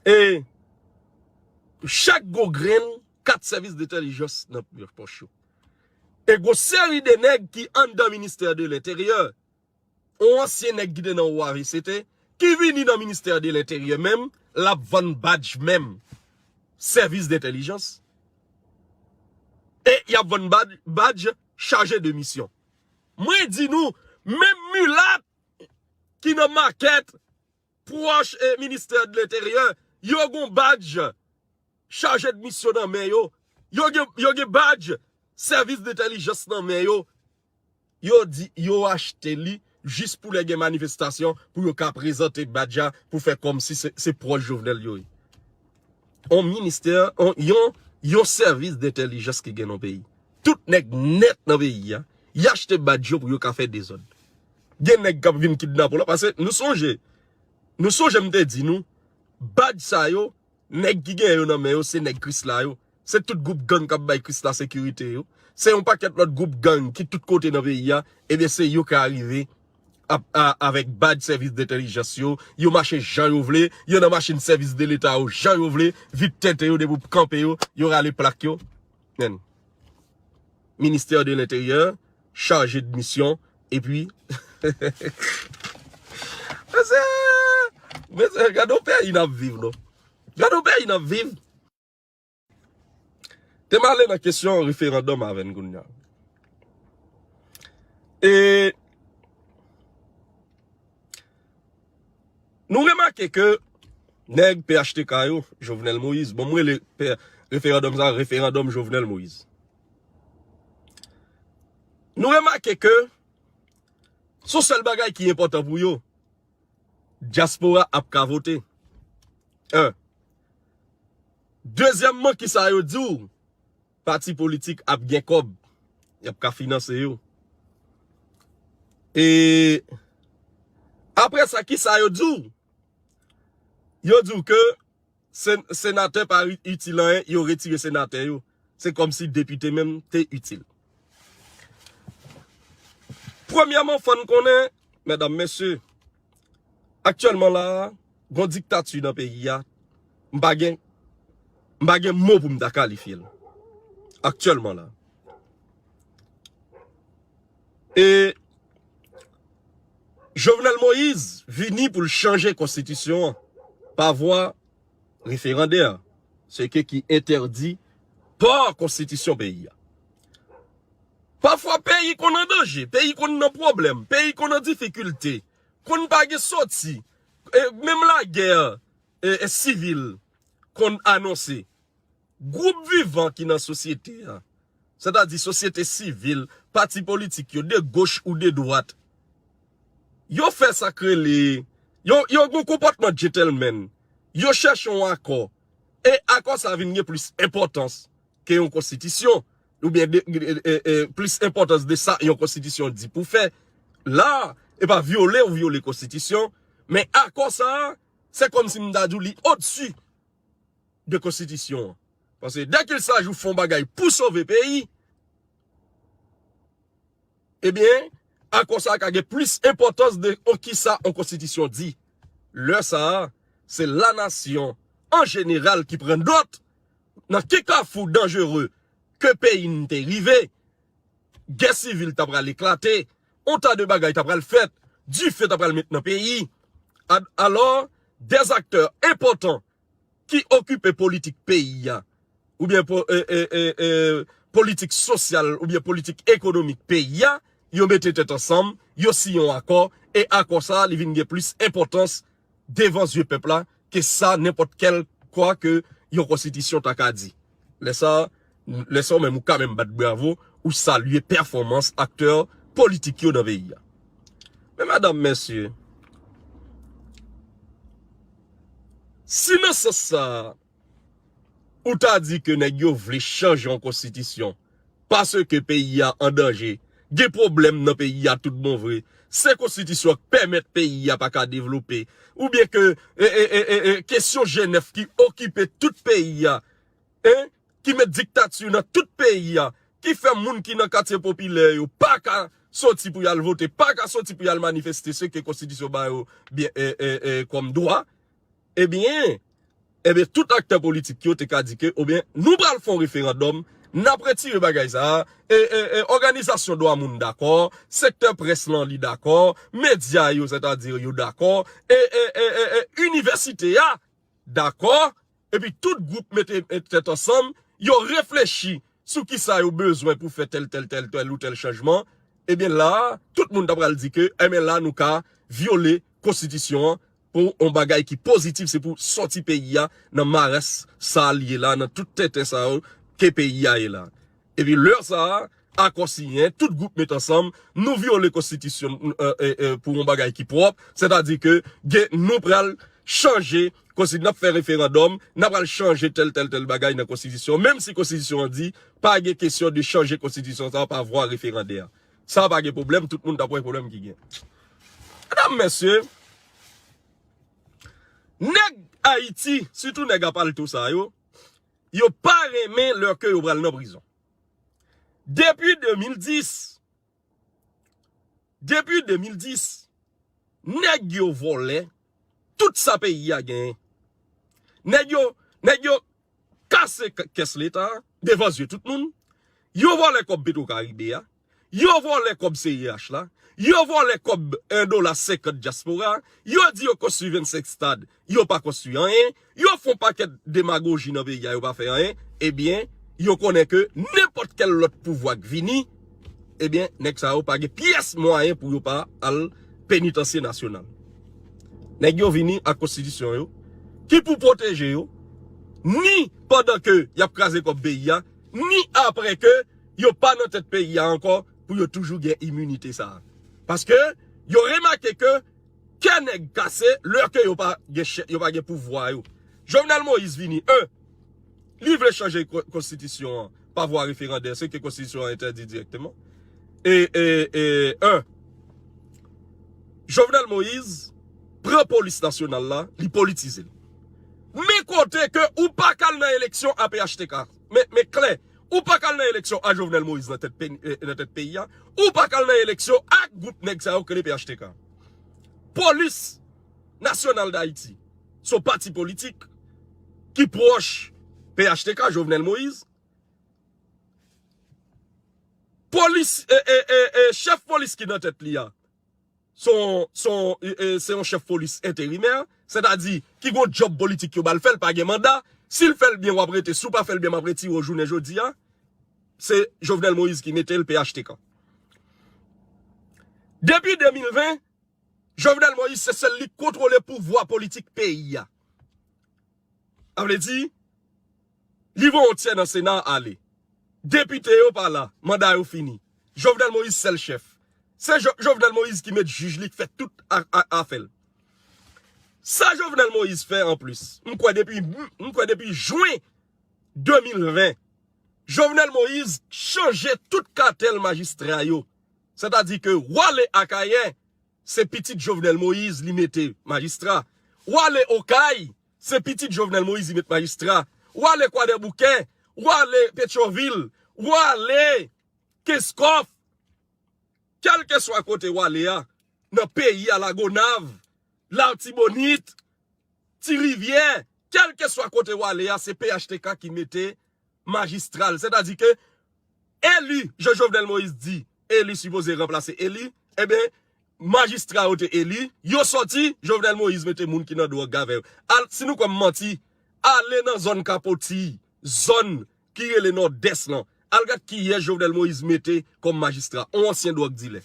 E chak gon grenn kat sèvis dentèlijans nan pòch yo. E gwo seri de nèg ki anndan ministè de lenteryè, yon ansyen nèg ki te nan O A V C T, ki vini nan ministè de lenteryè menm, l ap vann badj menm sèvis dentèlijans. E y ap vann badj, badj chaje de misyon. Mwen di nou, menm milat ki nan makèt pwòch e ministè de lenteryè, yo gon badj chaje de misyon nan men yo. Yo gen, yo gen badj sèvis dentèlijans nan men yo. Yo di yo achte li jis pou lè gen manifestasyon, pou yo ka prezante badj la, pou fè kòmsi se, se pwòch Jovenel yo ye. On ministè, on, yon, yon sèvis dentèlijans ki gen nan peyi. Tout nèg nèt nan peyi a, y achte badj yo pou yo ka fè dezòd. Gen nèg k ap vin kidnape w la, paske nou sonje, nou sonje m te di nou, badj sa yo, nèg ki gen yo nan men yo, se nèg Krisla yo. Se tout gwoup gang k ap bay Krisla sekirite yo. Se yon pakèt lòt gwoup gang ki tout kote nan peyi a, ebyen se yo k arive ap, a, avèk badj sèvis dentèlijans yo, yo mache jan yo vle, yo nan machin sèvis de leta yo jan yo vle, vit tenten yo depi w kanpe yo, yo rale plak yo. Men, ministè de lenteryè, chaje de misyon, epi, mesye, mesye, gade yon peyi n ap viv, non. Gade yon peyi n ap viv. Te m ale nan kesyon referandòm avè n kounye a. E nou remake ke nèg P H T K yo, Jovenel Moïse, bon, m rele pe-, referandòm sa, referandòm Jovenel Moïse. Nou remake ke se yon sèl bagay ki enpòtan pou yo, dyaspora ap ka vote. En. Dezyèmman, kisa yo di w? Pati politik ap gen kòb. Y ap ka finanse yo. E apre sa, kisa yo di w? Yo di w ke sen-, senatè pa ri-, itil anyen, yo retire senatè yo. Se kòmsi depite menm te itil. Premyèman, fò n konnen, medam, mesye, aktyèlman la a, gon diktati nan peyi a, m pa gen, m pa gen mo pou m ta kalifye l. Aktyèlman la. E Jovenel Moïse vini pou l chanje konstitisyon an pa vwa referandè, ce que ki entèdi pa konstitisyon peyi a. Pafwa peyi konn an danje, peyi konn nan pwoblèm, peyi konn an difikilte, konn pa gen sòti, e menm lagè, e, e sivil konn anonse. Gwoup vivan ki nan sosyete a, sètadi sosyete sivil, pati politik yo, de goch ou de dwat, yo fè sa k rele, yo, yo gon konpòtman gentleman, yo chèche yon akò, e akò sa vin gen plis enpòtans ke yon konstitisyon, oubyen de, e, e, e, plis enpòtans de sa yon konstitisyon di pou fè. La, e pa vyole ou vyole konstitisyon, men akò sa a, se kòmsi m ta di w li odsi de konstitisyon an. Paske dèkilsaj ou fè yon bagay pou sove peyi, ebyen, akò sa a ka gen plis enpòtans de on kisa on konstitisyon di. Lè sa a, se lanasyon an jeneral ki pran nòt nan ki kafou danjere ke peyi n te rive. Gè sivil ta pral eklate, on ta de bagay ta pral fèt, dife ta pral met nan peyi. A-, alò, dè aktè enpòtan ki okipe politik peyi a, oubyen po-, e, e, e, e, politik sosyal, oubyen politik ekonomik peyi a, yo mete tèt ansanm, yo siyen yon akò, e akò sa a, li vin gen plis enpòtans devan zye pèp la ke sa nenpòt kèl kwa ke yon konstitisyon ta ka di. Lè sa, lè sa w menm ou ka menm bat bravo, ou salye pèfòmans aktè politik yo nan peyi a. Men medam, mesye, si nan sans sa a, ou ta di ke nèg yo vle chanje yon konstitisyon, paske peyi a an danje, gen pwoblèm nan peyi a tout bon vre, se konstitisyon k pèmèt peyi a pa ka devlope, oubyen ke, e, e, e, e, e, kesyon Jenèf ki okipe tout peyi a, en, ki met diktati nan tout peyi a, ki fè moun ki nan katye popilè yo pa ka soti pou y al vote, pa ka soti pou y al manifeste, se ke konstitisyon ba yo byen, e, e, e, kòm dwa, ebyen, ebyen, tout aktè politik yo te ka di ke, ebyen, nou pral fè yon referandòm, N ap retire bagay sa a. E, e, e, òganizasyon dwa moun dakò, sektè près lan li dakò, medya yo, sètadi yo dakò, e, e, e, e, e, inivèsite a dakò, epi tout gwoup mete, mete tèt ansanm, yo reflechi sou kisa yo bezwen pou fè tèl, tèl, tèl, tèl ou tèl chanjman, ebyen la a, tout moun ta pral di ke, ebyen la, nou ka vyole konstitisyon an pou yon bagay ki pozitif, se pou sòti peyi a nan maras sa a l ye la, nan tout tenten sa yo ke peyi a ye la. Epi lè sa a, akò siyen, tout gwoup met ansanm, nou vyole konstitisyon, e, e, e, pou yon bagay ki pwòp, sètadi ke gen, nou pral chanje konsti-, n ap fè referandòm, n ap pral chanje tèl, tèl, tèl bagay nan konstitisyon, menm si konstitisyon an di pa gen kesyon de chanje konstitisyon sa a pa vwa referandè. Sa a pa gen pwoblèm, tout moun t ap wè pwoblèm ki gen. Medam, mesye, nèg Ayiti, sitou nèg a palto sa yo, yo pa renmen lè ke yo pral nan prizon. Depi de mil dis, depi de mil dis, nèg yo vòlè tout sa peyi a genyen. Nèg yo, nèg yo kase k-, kès leta a devan zye tout moun. Yo vòlè kòb Petro Caribe a. Yo vòlè kòb C E H la. Yo vòlè kòb en dola senkant dyaspora. Yo di yo konstwi vennsenk stad. Yo pa konstwi anyen. Yo fè yon pakèt demagoji nan peyi a, yo pa fè anyen. Ebyen, yo konnen ke nenpòt kèl lòt pouvwa k vini, ebyen, nèg sa yo pa gen pyès mwayen pou yo pa al penitansye nasyonal. Nèg yo vini ak konstitisyon yo, ki pou pwoteje yo, ni pandan ke y ap kraze kòb peyi a, ni apre ke yo pa nan tèt peyi a ankò, pou yo toujou gen iminite sa a. Paske yo remake ke kè nèg kase lè ke yo pa gen chè-, yo pa gen pouvwa yo. Jovenel Moïse vini, en, li vle chanje ko-, konstitisyon an pa vwa referandè, se ke konstitisyon an entèdi dirèkteman. E, e, e, en, Jovenel Moïse pran polis nasyonal la, li politize l. Men kote ke ou pa ka al nan eleksyon a P H T K. Men, men klè, ou pa ka al nan eleksyon a Jovenel Moïse nan tèt pe-, e, nan tèt peyi a. Ou pa ka al nan eleksyon ak gwoup nèg sa yo k rele P H T K. Polis Nasyonal Dayiti, se yon pati politik ki pwòch P H T K, Jovenel Moïse. Polis, e, e, e, e, chèf polis ki nan tèt li a, se yon, se yon, e, e, se yon chèf polis enterimè, sètadi ki gon djòb politik yo ba l fè, l pa gen manda. Si l fè l byen, w ap rete. Si w pa fè l byen, m ap retire w jounen jodi a. Se Jovenel Moïse ki mete l, P H T K. Depi de mil ven, Jovenel Moïse se sèl li k kontwole pouvwa politik peyi a. Sa vle di, li volontyè nan Sena a ale. Depite yo pa la, manda yo fini. Jovenel Moïse sèl chèf. Se Jo-, Jovenel Moïse ki met jij li, k fè tout a-, a-, afè l. Sa Jovenel Moïse fè anplis, m kwè depi, m kwè depi jen de mil ven, Jovenel Moïse chanje tout katèl majistra yo. Sètadi ke Wale Akayè, se pitit Jovenel Moïse li mete majistra. Wale Okay, se pitit Jovenel Moïse li met majistra. Wale Kwadèboukè, Wale Petyonvil, Wale Kenskòf, kèlkeswa kote Wale a, nan peyi a, Lagonav, Latibonit, Ti Rivyè, kèlkeswa kote Wale a, se P H T K ki mete majistra l. Sètadi ke eli, jan Jovenel Moïse di, eli sipoze ranplase eli, enben, majistra yo te eli, yo sòti, Jovenel Moïse mete moun ki nan dwòg avè yo. Al, si nou kwè m manti, ale nan zòn Kapoti, zòn ki rele Nòdès lan. Al gad kiyès Jovenel Moïse mete kòm majistra, yon ansyen dwòg dilè.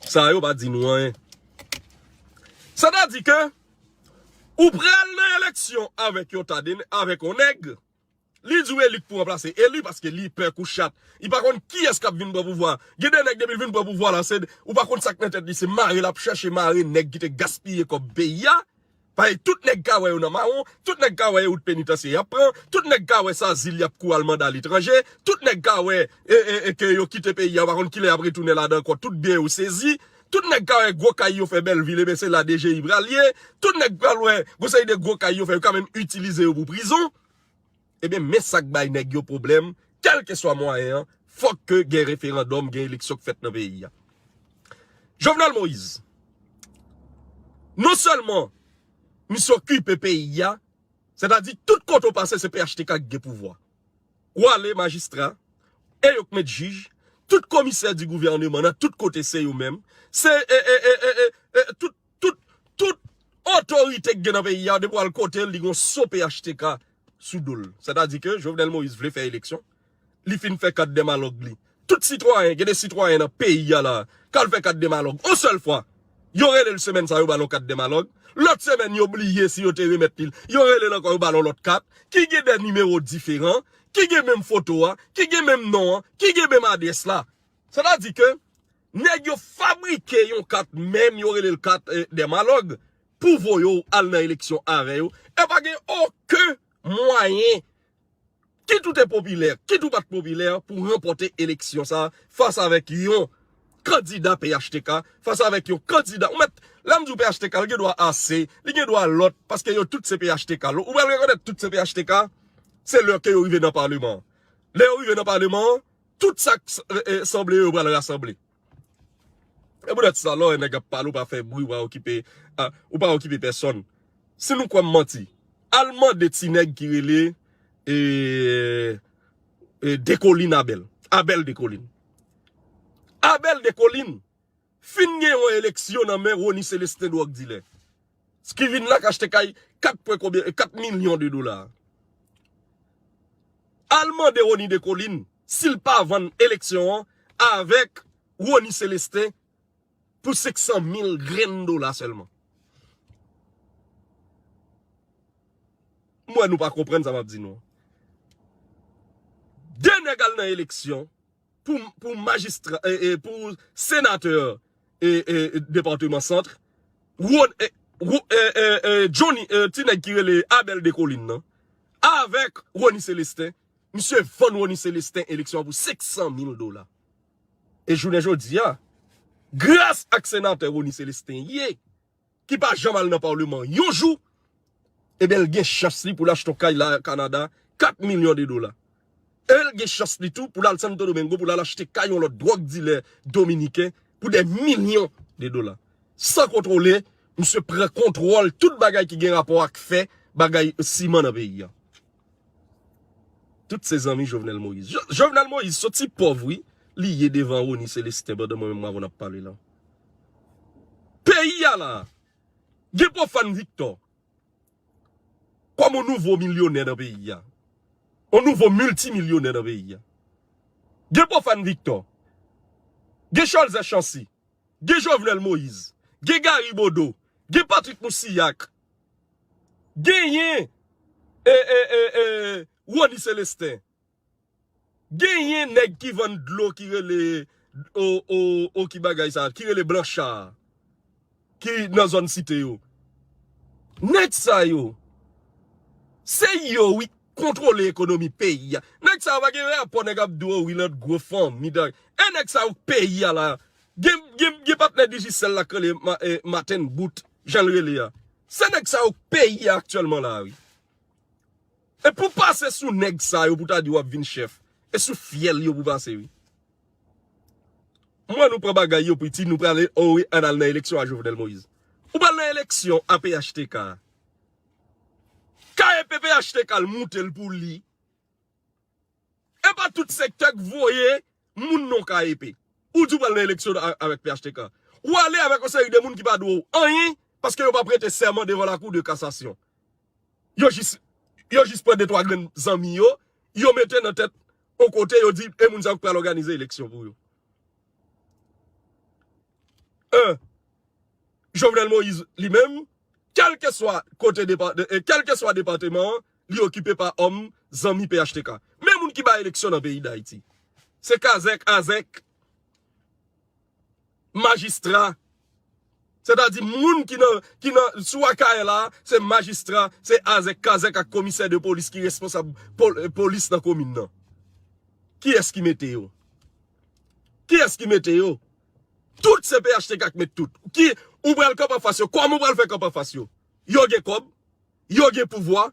Sa yo pa di nou anyen. Sètadi ke ou pral nan eleksyon avèk yon ta de, avèk yon nèg, li di w eli k pou ranplase eli paske li pè kou chat. Li pa konn kiyès k ap vin pran pouvwa. Gen de nèg depi l vin pran pouvwa la, se, ou pa konn sa k nan tèt li, se mare l ap chèche mare nèg ki te gaspiye kòb peyi a. Paske tout nèg ka wè yo nan mawon, tout nèg ka wè yo wout penitansye y ap pran, tout nèg ka wè sa zil y ap kouri al mande aletranje, tout nèg ka wè, e, e, e, ke yo kite peyi a, yo pa konn kilè y ap retounen ladan ankò, tout byen yo sezi, tout nèg ka wè gwo kay yo fè Bèlvil, ebyen se la D G I pral ye, tout nèg pral wè, gon seri de gwo kay yo fè, yo ka menm itilize yo pou prizon. Ebyen, men sa k bay nèg yo pwoblèm, kèlkeswa mwayen an, fòk ke gen referandòm, gen eleksyon k fèt nan peyi a. Jovenel Moïse, non sèlman misye okipe peyi a, Sètadi, tout kote w pase, se P H T K ki gen pouvwa. Ou ale majistra, e yo k met jij, tout komisè di gouvèneman nan, tout kote se yo menm. Se, e, e, e, e, e, e, tout, tout, tout otorite k gen nan peyi a, depi w al kote l, li gon so P H T K sou do l. Sètadi ke Jovenel Moïse vle fè eleksyon, li fin fè kat dèmalòg li. Tout sitwayen, gen de sitwayen nan peyi a la, k al fè kat dèmalòg. On sèl fwa, yo rele l semèn sa, yo ba l yon kat dèmalòg. Lòt semèn, yo bliye si yo te remèt li l. Yo rele l ankò, yo ba l yon lòt kat, ki gen de nimewo diferan, ki gen menm foto a, ki gen menm non an, ki gen menm adrès la. Sètadi ke nèg yo fabrike yon kat, menm yo rele l kat, eh, dèmalòg, pou voye w al nan eleksyon avè yo. E pa gen okenn mwayen, kit ou te popilè, kit ou pa t popilè, pou ranpòte eleksyon sa a fas avèk yon kandida P H T K, fas avèk yon kandida. Ou mèt, lè m di w P H T K, li gen dwa A C, li gen dwa lòt, paske yo tout se P H T K. Ou pral rekonèt tout se P H T K, se lè ke yo rive nan paleman an. Lè yo rive nan paleman an, tout sa k s-, e, e, sanble yo pral rasanble. E poutèt sa, lè w wè nèg ap pale, ou pa fè bri, ou pa okipe, a, ou pa okipe pèsòn. Si nou kwè m manti, al mande ti nèg ki rele, e, e, Dekolin Abèl. Abèl Dekolin. Abèl Dekolin fin gen yon eleksyon nan men Rony Célestin, dwòg dilè. Ki vin la k achte kay kat pwen konbyen, kat milyon de dola. Al mande Rony Dekolin si l pa vann eleksyon an avèk Rony Célestin pou senk san mil grenn dola sèlman. M wè nou pa konprann sa m ap di nou. De nèg al nan eleksyon pou, pou majistra, e, e, pou senatè, e, e, depatman Sant, Ron-, e, Ro-, e, e, e, Johnny, e, ti nèg ki rele Abèl Dekolin nan, avèk Rony Célestin, misye vann Rony Célestin eleksyon an pou senk san mil dola. E jounen jodi a, gras ak senatè Rony Célestin ye, ki pa janm al nan paleman yon jou, ebyen, l gen chans li pou l achte yon kay la Kanada, kat milyon de dola. E l gen chans li tou pou l al Santo Domingo, pou l al achte kay yon lòt dwòg dilè dominiken pou dè milyon de dola. San kontwole, misye pran kontwòl tout bagay ki gen rapò ak fè, bagay siman nan peyi a. Tout se zanmi Jovenel Moïse. Jo-, Jovenel Moïse, se yon ti pòv, wi, li ye devan Rony Célestin pandan mwen menm avè w n ap pale la. Peyi a la, gen Profane Victor kòm yon nouvo milyonè nan peyi a. Yon nouvo miltimilyonè nan peyi a. Gen Profane Victor. Gen Cholzè Chancy. Gen Jovenel Moïse. Gen Gary Bodeau. Gen Patrick Moussilhac. Genyen, e, e, e, e, Rony Célestin. Genyen nèg ki vann dlo ki rele, o, o, o, ki bagay sa, ki rele Blanchard, ki nan zòn Site yo. Nèg sa yo, se yo, wi, kontwole ekonomi peyi a. Nèg sa yo pa gen rapò, nèg ap di w, wi, lòt gwo fanmi, dan-, e nèg sa yo k peyi a la. Gen, gen, gen patnè Digicel la k rele Ma-, e, Martin Bout, jan l rele a. Se nèg sa yo k peyi a aktyèlman la, wi. E pou pase sou nèg sa yo pou ta di w ap vin chèf, e sou fyèl yo pou pase, wi. Mwen, nou pran bagay yo piti, nou prale, o wi, ann al nan eleksyon a Jovenel Moïse. Ou pral nan eleksyon a P H T K. K E P P H T K l moute l pou li. E pa tout sektè k voye moun nan K E P. Ou di w pral nan eleksyon a-, avèk P H T K. Ou ale avèk yon seri de moun ki pa dwe w anyen, paske yo pa prete sèman devan lakou de kasasyon. Yo jis, yo jis pran de twa grenn zanmi yo, yo mete nan tèt yon kote, yo di, e moun sa yo k pral òganize eleksyon pou yo. En, Jovenel Moïse, li menm, kèlkeswa kote depa-, de, e, kèlkeswa depatman an, li okipe pa òm, zanmi P H T K. Men moun ki bay eleksyon nan peyi Dayiti. Se kazèk, azèk, majistra. Sètadi moun ki nan, ki nan, sou Akayè la, se majistra, se azèk, kazèk ak komisè de polis ki responsab pol-, polis nan komin nan. Kiyès ki mete yo? Kiyès ki mete yo? Tout se P H T K k met tout. Ki, ou pral kanpe anfas yo? Kòman ou pral fè kanpe anfas yo? Yo gen kòb, yo gen pouvwa,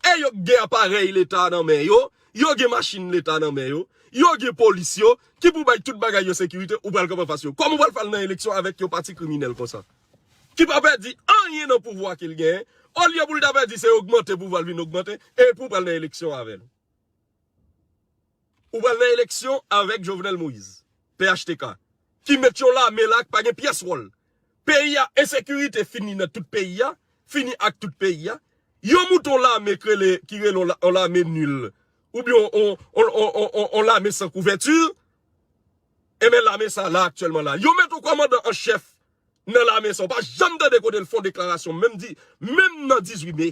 e yo gen aparèy leta nan men yo, yo gen machin leta nan men yo, yo gen polis yo, ki pou bay tout bagay yo sekirite, ou pral kanpe anfas yo. Kòman ou pral fè al nan eleksyon avèk yon pati kriminèl konsa? Ki pa pèdi anyen nan pouvwa ke l genyen, Olye pou l ta pèdi, se ogmante pouvwa l vin ogmante, epi w pral nan eleksyon avè l. Ou pral nan eleksyon avèk Jovenel Moïse, P H T K, ki met yon lame la k pa gen pyès wòl. Peyi a, ensekirite fini nan tout peyi a, fini ak tout peyi a. Yo moute yon lame k rele, ki rele yon la-, yon lame nil, oubyen yon, yon, yon, yon, yon, yon lame san kouvèti. Enben, lame sa la aktyèlman la. Yo met yon kòmandan an chèf nan lame sa. Ou pa janm tande kote l fè yon deklarasyon, menm di, menm nan dizuit me.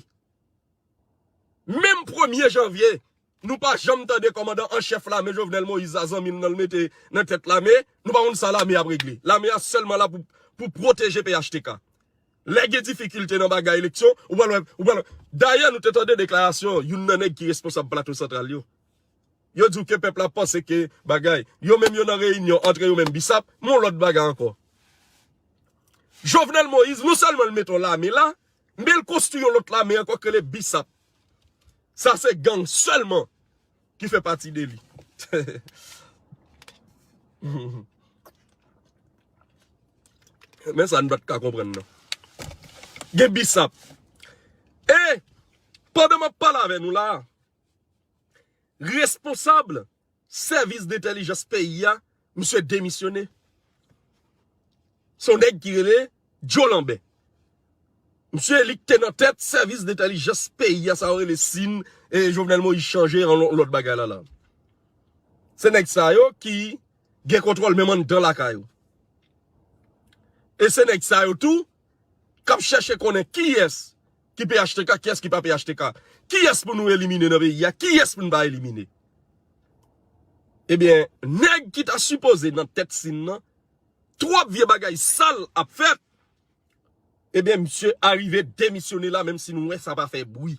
Menm premye janvye, nou pa janm tande kòmandan an chèf lame Jovenel Moïse a, zanmi l nan l mete nan tèt lame, nou pa konn sa lame ap regle. Lame a sèlman la pou, pou pwoteje P H T K. Lè gen difikilte nan bagay eleksyon, ou pral wè, ou pral wè. Dayè, nou te tande deklarasyon youn nan nèg ki responsab Plato Santral yo. Yo di w ke pèp la panse ke bagay. Yo menm yo nan reyinyon antre yo menm bisap, men yon lòt bagay ankò. Jovenel Moïse, non sèlman l mete yon lame la, men l konstwi yon lòt lame ankò k rele bisap. Sa se gang sèlman ki fè pati de li. Men sa n pa t ka konprann non. Gen bisap. E, pandan m ap pale avè nou la, responsab sèvis dentèlijans peyi a, misye demisyone. Se yon nèg ki rele Joe Lambert. Misye li k te nan tèt sèvis dentèlijans peyi a, sa yo rele sin, e Jovenel Moïse chanje an lò-, lòt bagay la la. Se nèg sa yo ki gen kontwòl menm anndan lakay ou. E se nèg sa yo tou k ap chèche konnen kiyès ki P H T K, kiyès ki pa P H T K, kiyès pou nou elimine nan peyi a, kiyès pou n pa elimine. Ebyen, nèg ki ta sipoze nan tèt sin nan, twòp vye bagay sal ap fèt. Ebyen, misye arive demisyone la, menm si nou wè sa pa fè bri.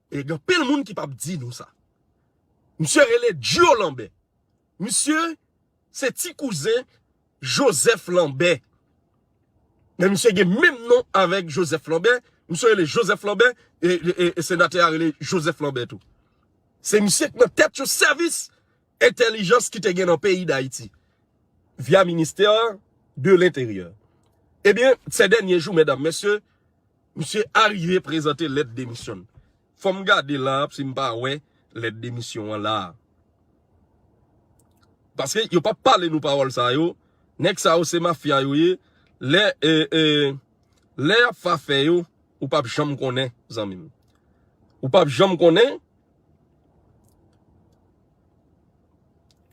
E gen anpil moun ki p ap di nou sa. Misye rele Joe Lambert. Misye se ti kouzen Joseph Lambert. Men misye gen menm non avèk Joseph Lambert. Misye rele Joseph Lambert, e, e, e, e senatè a rele Joseph Lambert tou. Se misye k nan tèt yon sèvis entèlijans ki te gen nan peyi Dayiti, via ministè de l'Intérieur. Ebyen, se dènye jou, medam, mesye, misye arive prezante lèt demisyon. Fò m gade la, si m pa wè lèt demisyon an la. Paske yo p ap pale nou pawòl sa yo. Nèg sa yo se mafya yo ye. Lè, e, e, lè y ap fè afè yo, ou p ap janm konnen, zanmi m. Ou p ap janm konnen.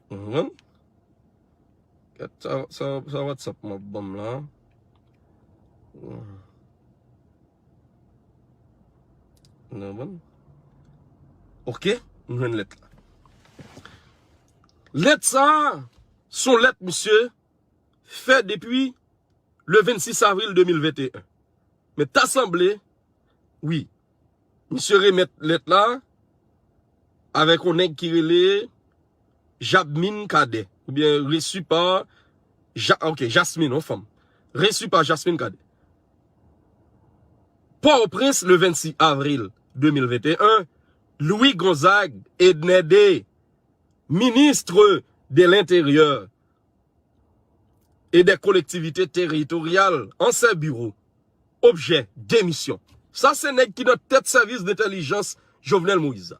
Ou konprann? Gad sa, sa, sa WhatsApp m ap ban m la. Ou konprann? Ok, m jwenn lèt la. Lèt sa a, se yon lèt misye fè depi le vennsis avril de mil venteyen. Men ta sanble, wi, misye remèt lèt la avèk yon nèg ki rele Jabmine Cadet, oubyen reçu par Ja-, ok, Jasmine, yon fanm. Reçu par Jasmine Cadet. Port-au-Prince, le vennsis avril de mil venteyen, Louis Gonzague Edner deux, ministre de l'Intérieur et des Collectivités Territoriales, ancien bureau, objet, démission. Sa se nèg ki nan tèt sèvis dentèlijans Jovenel Moïse la.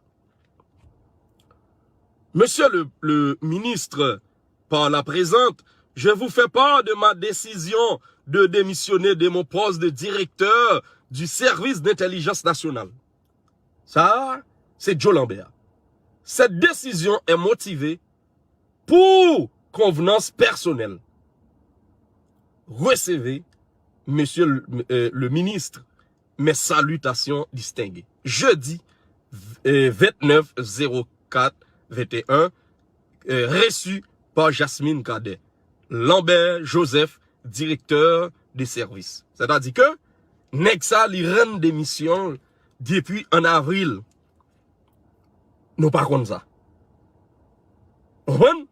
Monsieur le, le ministre, par la présente, je vous fais part de ma décision de démissionner de mon poste de directeur du service d'intelligence nationale. Sa, se Joe Lambert. Cette décision est motivée pour convenance personnelle. Recevez, monsieur le, euh, le ministre, mes salutations distinguées. Jeudi, euh, vingt-neuf zéro quatre vingt et un, euh, reçu par Jasmine Cadet. Lambert Joseph, directeur de service. Sètadi ke nèg sa, li rann demisyon depi an avril. Nou pa konn sa. Ou konprann?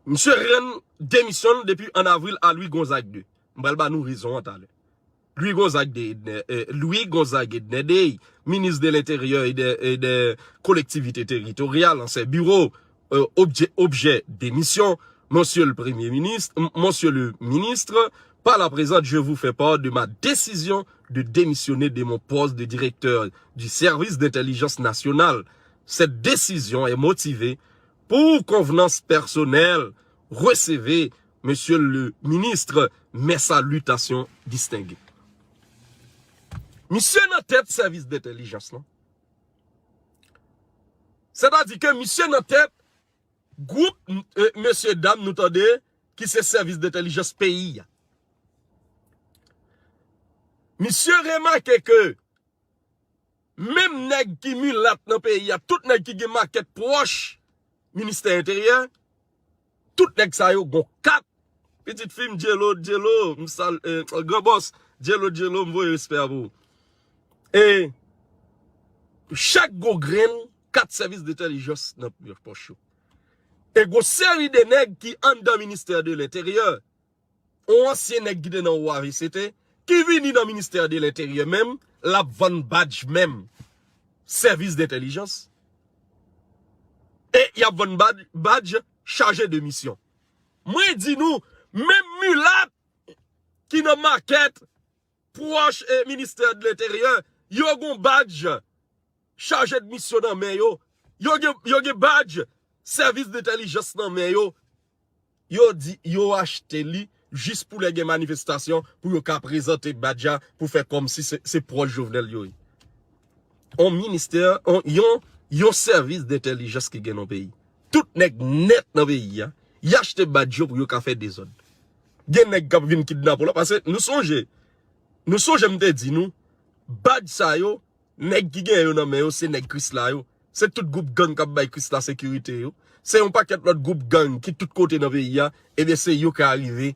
Misye rann demisyon depi an avril a Louis Gonzague deux. M pral ba nou rezon an talè. Louis Gonzague deux, Edner, euh, Louis Gonzague Edner deux, ministre de l'Intérieur et des, et des Collectivités Territoriales, ancien bureau, euh, objet, objet démission, Monsieur le Premier ministre, m-, Monsieur le ministre, Par la présente, je vous fais part de ma décision de démissionner de mon poste de directeur du service d'intelligence nationale. Cette décision est motivée pour convenance personnelle. Recevez, Monsieur le ministre, mes salutations distinguées. Misye nan tèt sèvis dentèlijans lan. Sètadi ke misye nan tèt gwoup, e, mesye dam nou tande, ki se sèvis dentèlijans peyi a. Misye remake ke menm nèg ki milat nan peyi a, tout nèg ki gen makèt pwòch ministè enteryè, tout nèg sa yo gon kat. Pitit fi m, Djelo, Djelo, m sal, e, gran bòs, Djelo, Djelo, m voye respè a pou ou. E chak gwo grenn kat sèvis dentèlijans nan pòch yo. E gwo seri de nèg ki anndan ministè de lenteryè, yon ansyen nèg ki te nan O A V C T, ki vini nan ministè de lenteryè menm, l ap vann badj menm sèvis dentèlijans. E y ap vann badj, badj chaje de misyon. Mwen di nou, menm milat ki nan makèt pwòch e ministè de lenteryè, yo gon badj chaje de misyon nan men yo. Yo gen, yo gen badj sèvis dentèlijans nan men yo. Yo di, yo achte li jis pou lè gen manifestasyon, pou yo ka prezante badj la, pou fè kòmsi se, se pwòch Jovenel yo ye. On ministè, on, yon, yon sèvis dentèlijans ki gen nan peyi. Tout nèg nèt nan peyi a, y achte badj yo pou yo ka fè dezòd. Gen nèg k ap vin kidnape w la, paske nou sonje, nou sonje m te di nou, badj sa yo, nèg ki gen yo nan men yo, se nèg Krisla yo. Se tout gwoup gang k ap bay Krisla sekirite yo. Se yon pakèt lòt gwoup gang ki tout kote nan peyi a. Ebyen, se yo k rive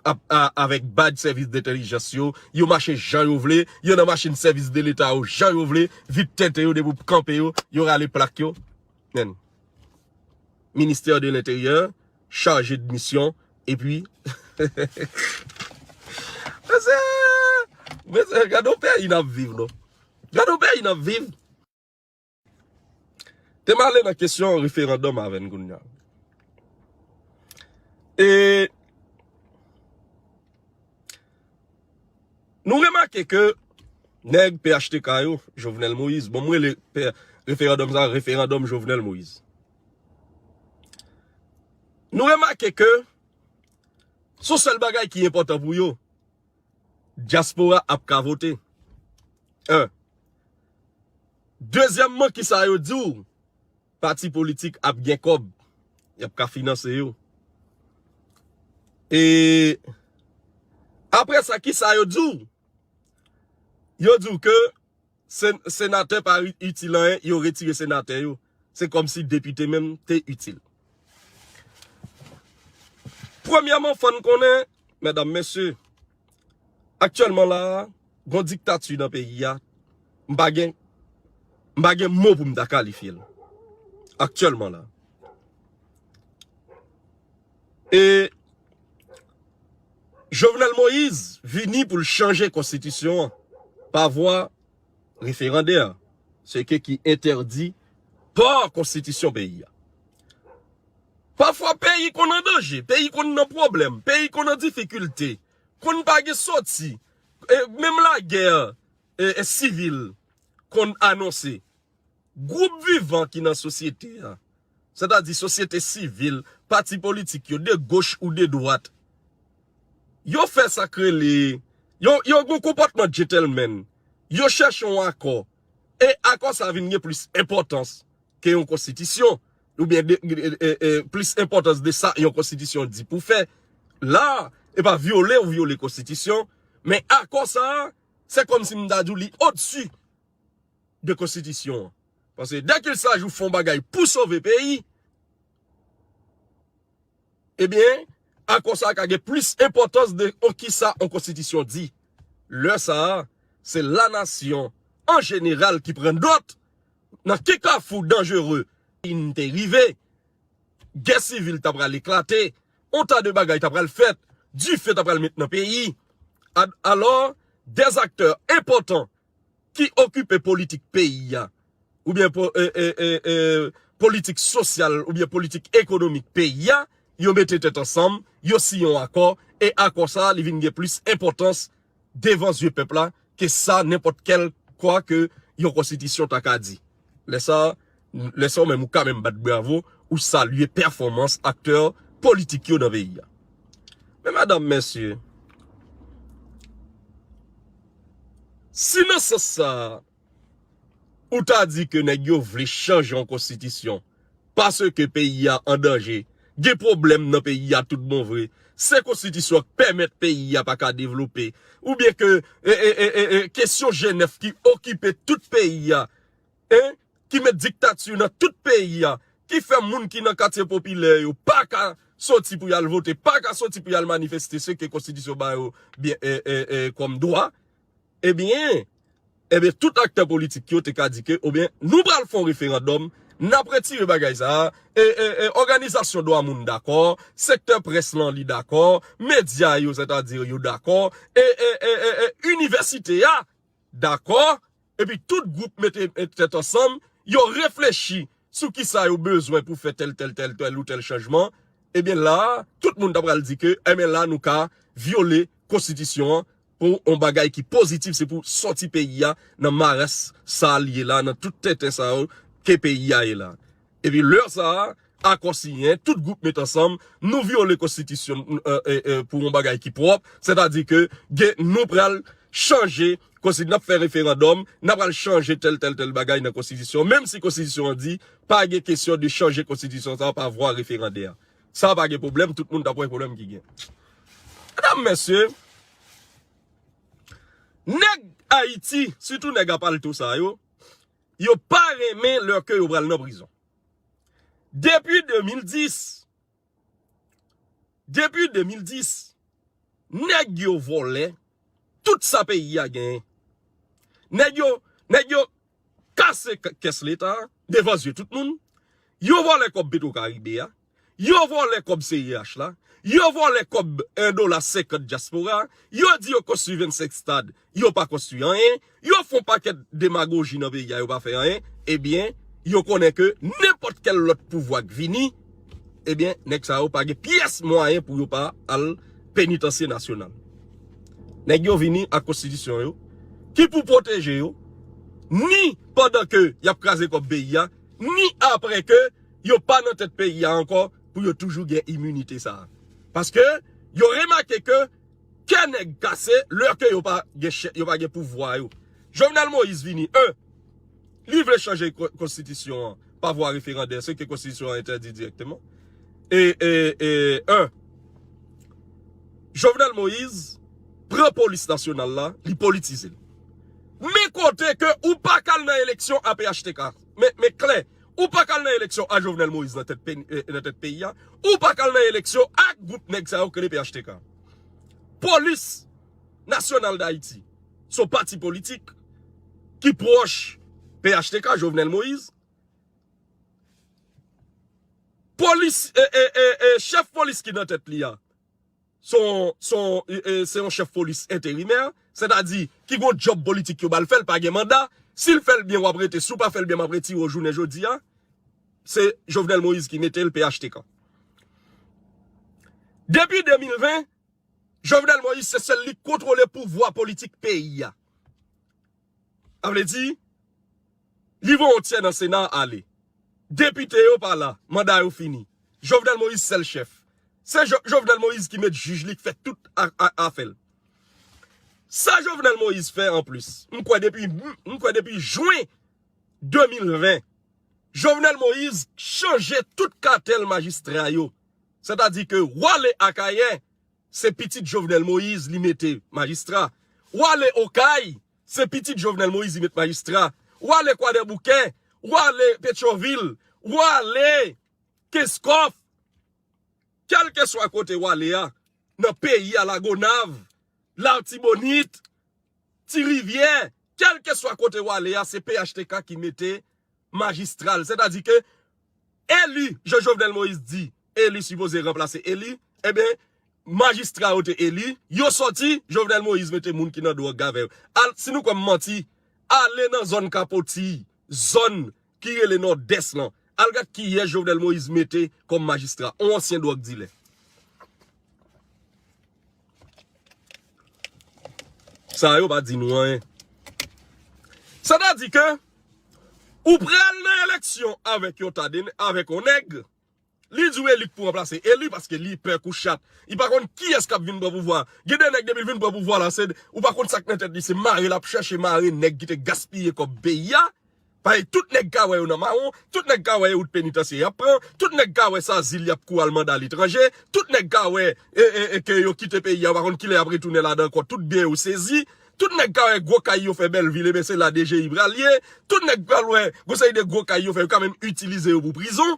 ap, a, avèk badj sèvis dentèlijans yo. Yo mache jan yo vle. Yo nan machin sèvis de leta yo jan yo vle. Vit tente yo depi w kanpe yo. Yo rale plak yo. Men. Ministè de lenteryè, chaje de misyon, epi. Mesye, mesye, gade yon peyi n ap viv, non. Gade yon peyi n ap viv. Te m ale nan kesyon referandòm avè n kounye a. E nou remake ke nèg P H T K yo, Jovenel Moïse, bon, m rele pe-, referandòm sa, referandòm Jovenel Moïse. Nou remake ke se yon sèl bagay ki enpòtan pou yo. Dyaspora ap ka vote. En. Dezyèmman, kisa yo di w? Pati politik ap gen kòb. Y ap ka finanse yo. E apre sa, kisa yo di w? Yo di w ke sen-, senatè pa i-, itil anyen, yo retire senatè yo. Se kòmsi depite menm te itil. Premyèman, fò n konnen, medam, mesye, aktyèlman la a, gon diktati nan peyi a, m pa gen, m pa gen mo pou m ta kalifye l. Aktyèlman la. E Jovenel Moïse vini pou l chanje konstitisyon an pa vwa referandè, ce qui est interdit pa konstitisyon peyi a. Pafwa peyi konn an danje, peyi konn nan pwoblèm, peyi konn an difikilte, konn pa gen soti, e menm lagè, e, e sivil konn anonse. Gwoup vivan ki nan sosyete a, sètadi sosyete sivil, pati politik yo, de goch ou de dwat, yo fè sa k rele, yo, yo gen yon konpòtman gentleman, yo chèche yon akò, e akò sa vin gen plis enpòtans ke yon konstitisyon, oubyen de, e, e, e, plis enpòtans de sa yon konstitisyon di pou fè. La, e pa vyole ou vyole konstitisyon, men akò sa a, se kòmsi m ta di w li odsi de konstitisyon an. Paske dèkilsaj ou fè yon bagay pou sove peyi, ebyen, akò sa a ka gen plis enpòtans de on kisa on konstitisyon di. Lè sa a, se lanasyon an jeneral ki pran nòt nan ki kafou danjere n te rive. Gè sivil ta pral eklate, on ta de bagay ta pral fèt, dife ta pral met nan peyi. A-, alò, dèzaktè enpòtan ki okipe politik peyi a, oubyen po-, e, e, e, e, politik sosyal, oubyen politik ekonomik peyi a, yo mete tèt ansanm, yo siyen yon akò, e akò sa a, li vin gen plis enpòtans devan zye pèp la ke sa nenpòt kèl kwa ke yon konstitisyon ta ka di. Lè sa, lè sa ou menm ou ka menm bat bravo, ou salye pèfòmans aktè politik yo nan peyi a. Men madanm, mesye, si nan sans sa a, ou ta di ke nèg yo vle chanje yon konstitisyon, paske peyi a an danje, gen pwoblèm nan peyi a tout bon vre, se konstitisyon k pèmèt peyi a pa ka devlope, oubyen ke e, e, e, e, e, kesyon G nèf ki okipe tout peyi a, en, ki met diktati nan tout peyi a, ki fè moun ki nan katye popilè yo pa ka soti pou y al vote, pa ka soti pou y al manifeste, se ke konstitisyon ba yo byen, e, e, e, kòm dwa, ebyen, ebyen, tout aktè politik yo te ka di ke, ebyen, nou pral fè yon referandòm, n ap retire bagay sa a, e, e, e, òganizasyon dwa moun dakò, sektè près lan li dakò, medya yo, sètadi yo dakò, e, e, e, e, e, inivèsite a dakò, epi tout gwoup mete, mete tèt ansanm, yo reflechi sou kisa yo bezwen pou fè tèl, tèl, tèl, tèl ou tèl chanjman, ebyen la, tout moun ta pral di ke, ebyen la, nou ka vyole konstitisyon an pou yon bagay ki pozitif, se pou sòti peyi a nan maras sa l ye la, nan tout tenten sa yo ke peyi a ye la. Epi lè sa a, akò siyen, tout gwoup met ansanm, nou vyole konstitisyon, e, e, e, pou yon bagay ki pwòp, sètadi ke gen, nou pral chanje konsti-, n ap fè referandòm, n ap pral chanje tèl, tèl, tèl bagay nan konstitisyon, menm si konstitisyon an di pa gen kesyon de chanje konstitisyon sa a pa vwa referandè. Sa pa gen pwoblèm, tout moun t ap wè pwoblèm ki gen. Medam, mesye, nèg Ayiti, sitou nèg apalto sa yo, yo pa renmen lè ke yo pral nan prizon. Depi de mil dis, depi de mil dis, nèg yo vòlè tout sa peyi a genyen. Nèg yo, nèg yo kase k-, kès leta a devan zye tout moun. Yo vòlè kòb Petro Caribe a. Yo vòlè kòb C E H la. Yo vòlè kòb en dola senkant dyaspora a. Yo di yo konstwi vennsenk stad. Yo pa konstwi anyen. Yo fè yon pakèt demagoji nan peyi a, yo pa fè anyen. Ebyen, yo konnen ke nenpòt kèl lòt pouvwa k vini, ebyen, nèg sa yo pa gen pyès mwayen pou yo pa al penitansye nasyonal. Nèg yo vini ak konstitisyon yo, ki pou pwoteje yo, ni pandan ke y ap kraze kòb peyi a, ni apre ke yo pa nan tèt peyi a ankò, pou yo toujou gen iminite sa a. Paske yo remake ke kè nèg kase lè ke yo pa gen chè-, yo pa gen pouvwa yo. Jovenel Moïse vini, en, li vle chanje ko-, konstitisyon an pa vwa referandè, se ke konstitisyon an entèdi dirèkteman. E, e, e, en, Jovenel Moïse pran polis nasyonal la, li politize l. Men kote ke ou pa ka al nan eleksyon a P H T K. Men, men klè, ou pa ka al nan eleksyon a Jovenel Moïse nan tèt pe-, eh, nan tèt peyi a. Ou pa ka al nan eleksyon ak gwoup nèg sa yo k rele P H T K. Polis Nasyonal d Ayiti, se yon pati politik ki pwòch P H T K, Jovenel Moïse. Polis, e, e, e, e, chèf polis ki nan tèt li a, se yon, se yon, e, e, se yon chèf polis enterimè, sètadi ki gon djòb politik yo ba l fè, l pa gen manda. Si l fè l byen, w ap rete. Si w pa fè l byen, m ap retire w jounen jodi a. Se Jovenel Moïse ki mete l, P H T K. Depi de mil ven, Jovenel Moïse se sèl li k kontwole pouvwa politik peyi a. Sa vle di, li volontyè nan Sena a ale. Depite yo pa la, manda yo fini. Jovenel Moïse sèl chèf. Se Jo-, Jovenel Moïse ki met jij li, k fè tout a, a, afè l. Sa Jovenel Moïse fè anplis, m kwè depi, m kwè depi jen de mil ven, Jovenel Moïse chanje tout katèl majistra yo. Sètadi ke Wale Akayè, se pitit Jovenel Moïse li mete majistra. Wale Okay, se pitit Jovenel Moïse li met majistra. Wale Kwadèboukè, Wale Petyonvil, Wale Kenskòf, kèlkeswa kote Wale a, nan peyi a, Lagonav, Latibonit, Ti Rivyè, kèlkeswa kote Wale a, se P H T K ki mete majistra l. Sètadi ke eli, jan Jovenel Moïse di, eli sipoze ranplase eli, ebyen, majistra yo te eli, yo sòti, Jovenel Moïse mete moun ki nan dwòg avè yo. Al, si nou kwè m manti, ale nan zòn Kapoti, zòn ki rele Nòdès lan, Al gad kiyès Jovenel Moïse mete kòm majistra, yon ansyen dwòg dilè. Sa yo pa di nou anyen. Sètadi ke ou pral nan eleksyon avèk yon ta de, avèk yon nèg, li di w Eli k pou ranplase Eli paske li pè kou chat. Li pa konn kiyès k ap vin pran pouvwa. Gen de nèg depi l vin pran pouvwa la, se, ou pa konn sa k nan tèt li, se mare l ap chèche mare nèg ki te gaspiye kòb peyi a. Paske tout nèg ka wè yo nan mawon, tout nèg ka wè wout penitansye y ap pran, tout nèg ka wè sa zil y ap kouri al mande aletranje, tout nèg ka wè e, e, e, ke yo kite peyi a, yo pa konn kilè y ap retounen ladan ankò, tout byen yo sezi, tout nèg ka wè gwo kay yo fè Bèlvil, ebyen se la D G I pral ye, tout nèg pral wè gon seri de gwo kay yo fè, yo ka menm itilize yo pou prizon.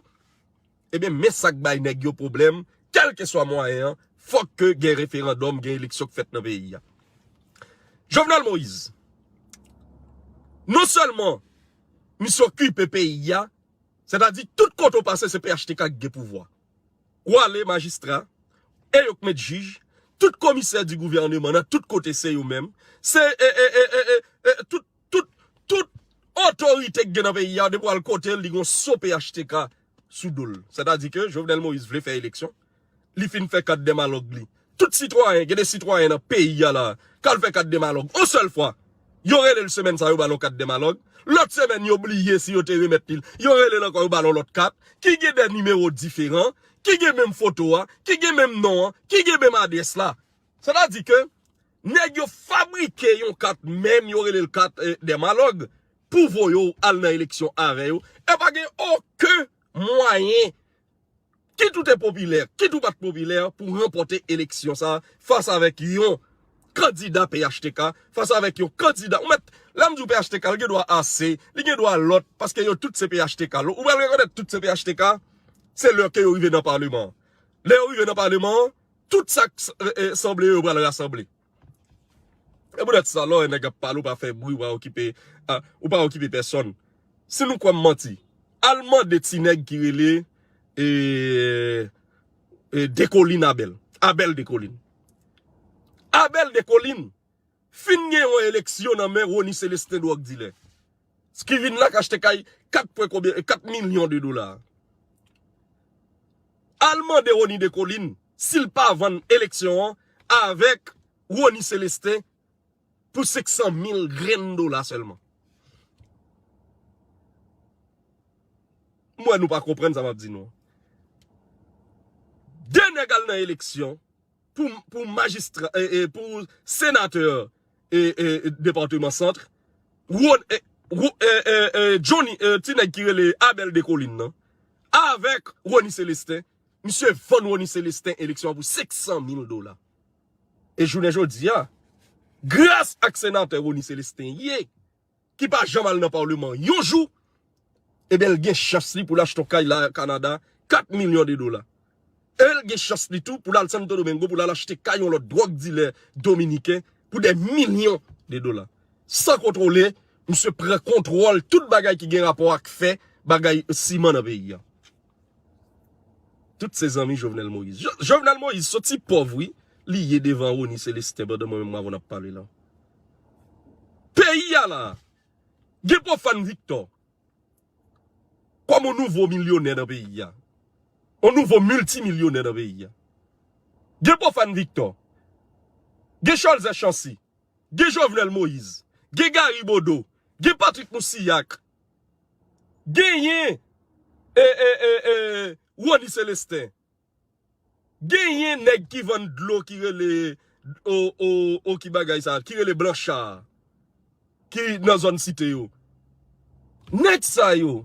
Ebyen, men sa k bay nèg yo pwoblèm, kèlkeswa mwayen an, fòk ke gen referandòm, gen eleksyon k fèt nan peyi a. Jovenel Moïse, non sèlman misye okipe peyi a, sètadi tout kote w pase se P H T K k gen pouvwa. Ou ale majistra, e yo k met jij, tout komisè di gouvèneman nan tout kote se yo menm, se e, e, e, e, e, e, tout, tout, tout otorite k gen nan peyi a, depi w al kote l, li gon so P H T K sou do l. Sètadi ke Jovenel Moïse vle fè eleksyon, li fin fè kat dèmalòg li. Tout sitwayen, gen de sitwayen nan peyi a la, k al fè kat dèmalòg. Yon sèl fwa, yo rele l semèn sa, yo ba l yon kat dèmalòg. Lòt semèn, yo bliye si yo te remèt li l. Yo rele l ankò, yo ba l yon lòt kat, ki gen de nimewo diferan, ki gen menm foto a, ki gen menm non an, ki gen menm adrès la. Sètadi ke nèg yo fabrike yon kat menm, yo rele l kat, eh, dèmalòg, pou voye w al nan eleksyon avè yo. E pa gen okenn mwayen, kit ou te popilè, kit ou pa t popilè, pou ranpòte eleksyon sa a fas avèk yon kandida P H T K, fas avèk yon kandida. Ou mèt, lè m di w P H T K, li gen dwa A C, li gen dwa lòt, paske yo tout se P H T K. Ou pral rekonèt tout se P H T K, se lè ke yo rive nan paleman an. Lè yo rive nan paleman an, tout sa k s-, e, e, sanble yo pral rasanble. E poutèt sa, lè w wè nèg ap pale, ou pa fè bri, ou pa okipe, a, ou pa okipe pèsòn. Si nou kwè m manti, al mande ti nèg ki rele, e, e, Dekolin Abèl. Abèl Dekolin. Abèl Dekolin fin gen yon eleksyon nan men Rony Célestin dwòg dilè. Ki vin la k achte kay kat pwen konbyen, kat milyon de dola. Al mande Rony Dekolin si l pa vann eleksyon an avèk Rony Célestin pou senk san mil grenn dola sèlman. M wè nou pa konprann sa m ap di nou. De nèg al nan eleksyon pou, pou majistra, e, e, pou senatè, e, e, depatman Sant, Ron-, e, Ro-, e, e, e, Johnny, e, ti nèg ki rele Abèl Dekolin nan, avèk Rony Célestin, misye vann Rony Célestin eleksyon an pou senk san mil dola. E jounen jodi a, gras ak senatè Rony Célestin ye, ki pa janm al nan paleman yon jou, ebyen, l gen chans li pou l achte yon kay la Kanada, kat milyon de dola. E l gen chans li tou pou l al Santo Domingo pou l al achte kay yon lòt dwòg dilè dominiken pou dè milyon de dola. San kontwole, misye pran kontwòl tout bagay ki gen rapò ak fè, bagay siman nan peyi a. Tout se zanmi Jovenel Moïse. Jo-, Jovenel Moïse soti pòv, wi, li ye devan Rony Célestin pandan mwen menm avè w n ap pale la. Peyi a la, gen Profane Victor kòm yon nouvo milyonè nan peyi a. Yon nouvo miltimilyonè nan peyi a. Gen Profane Victor. Gen Cholzè Chancy. Gen Jovenel Moïse. Gen Gary Bodeau. Gen Patrick Moussilhac. Genyen, e, e, e, e, Rony Célestin. Genyen nèg ki vann dlo ki rele, o, o, o, ki bagay sa, ki rele Blanchard, ki nan zòn Site yo. Nèg sa yo,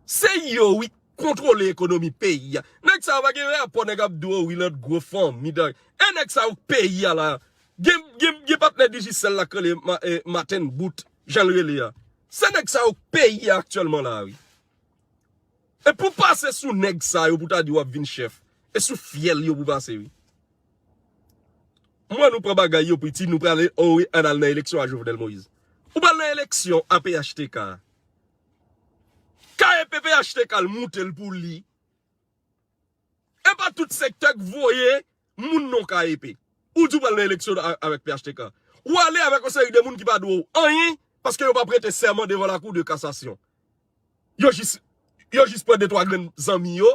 se yo, wi, kontwole ekonomi peyi a. Nèg sa yo pa gen rapò, nèg ap di w, wi, lòt gwo fanmi, dayè. E nèg sa yo k peyi a la, gen, gen, gen patnè Digicel la k rele Ma-, e, Martin Boot, jan l rele a. Se nèg sa yo k peyi a aktyèlman la, wi. E pou pase sou nèg sa yo pou ta di w ap vin chèf. E sou fyèl yo pou pase, wi. M wè nou pran bagay yo piti, nou prale, o wi, ann al nan eleksyon a Jovenel Moïse. Ou pral nan eleksyon a P H T K. K E P P H T K l moute l pou li. E pa tout sektè k voye moun nan K E P. Ou di w pral nan eleksyon a-, avèk P H T K. Ou ale avèk yon seri de moun ki pa dwe w anyen, paske yo pa prete sèman devan lakou de kasasyon. Yo jis Yo jis pran de twa grenn zanmi yo,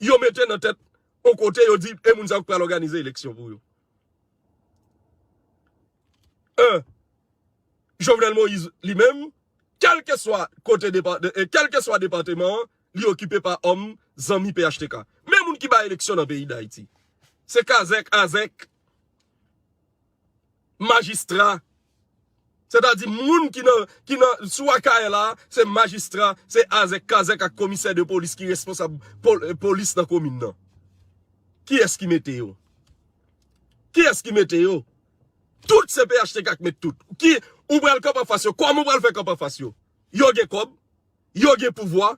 yo mete nan tèt yon kote, yo di, e moun sa yo k pral òganize eleksyon pou yo. En, Jovenel Moïse, li menm, kèlkeswa kote depa-, de, e, kèlkeswa depatman an, li okipe pa òm, zanmi P H T K. Men moun ki bay eleksyon nan peyi Dayiti. Se kazèk, azèk, majistra. Sètadi moun ki nan, ki nan, sou Akayè la, se majistra, se azèk, kazèk ak komisè de polis ki responsab pol-, polis nan komin nan. Kiyès ki mete yo? Kiyès ki mete yo? Tout se P H T K k met tout. Ki, ou pral kanpe anfas yo? Kòman ou pral fè kanpe anfas yo? Yo gen kòb, yo gen pouvwa,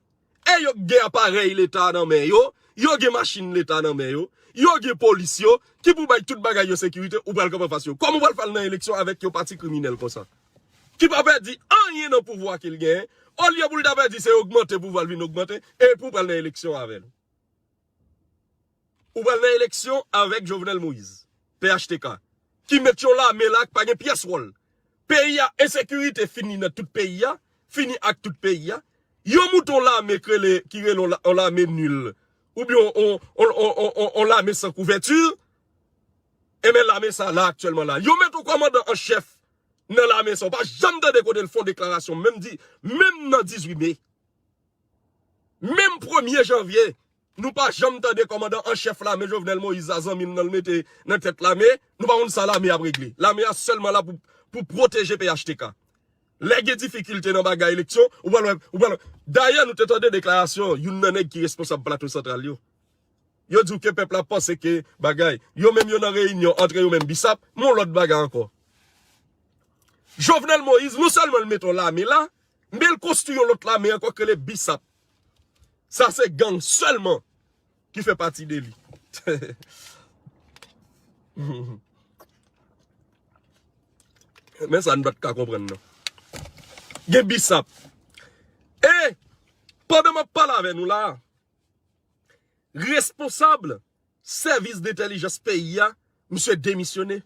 e yo gen aparèy leta nan men yo, yo gen machin leta nan men yo, yo gen polis yo, ki pou bay tout bagay yo sekirite, ou pral kanpe anfas yo. Kòman ou pral fè al nan eleksyon avèk yon pati kriminèl konsa? Ki pa pèdi anyen nan pouvwa ke l genyen, olye pou l ta pèdi se ogmante pouvwa l vin ogmante, e pou w pral nan eleksyon avè l. Ou pral nan eleksyon avèk Jovenel Moïse, P H T K, ki met yon lame la k pa gen pyès wòl. Peyi a, ensekirite fini nan tout peyi a, fini ak tout peyi a. Yo moute yon lame k rele, ki rele yon la-, yon lame nil, oubyen yon, yon, yon, yon, yon, yon lame san kouvèti, enben lame sa la aktyèlman la. Yo met yon kòmandan an chèf nan lame sa. Ou pa janm tande kote l fè yon deklarasyon, menm di, menm nan dizuit me. Menm premye janvye, nou pa janm tande kòmandan an chèf lame Jovenel Moïse a, zanmi l nan l mete nan tèt lame, nou pa konn sa lame ap regle. Lame a sèlman la pou, pou pwoteje P H T K. Lè gen difikilte nan bagay eleksyon, ou pral wè, ou pral wè. Dayè, nou te tande deklarasyon youn nan nèg ki responsab Plato Santral yo. Yo di w ke pèp la panse ke bagay, yo menm yo nan reyinyon antre yo menm bisap, men yon lòt bagay ankò. Jovenel Moïse, non sèlman l mete yon lame la, men l konstwi yon lòt lame ankò k rele bisap. Sa se gang sèlman ki fè pati de li. Men sa n pa t ka konprann non. Gen bisap. E, pandan m ap pale avè nou la, responsab sèvis dentèlijans peyi a, misye demisyone.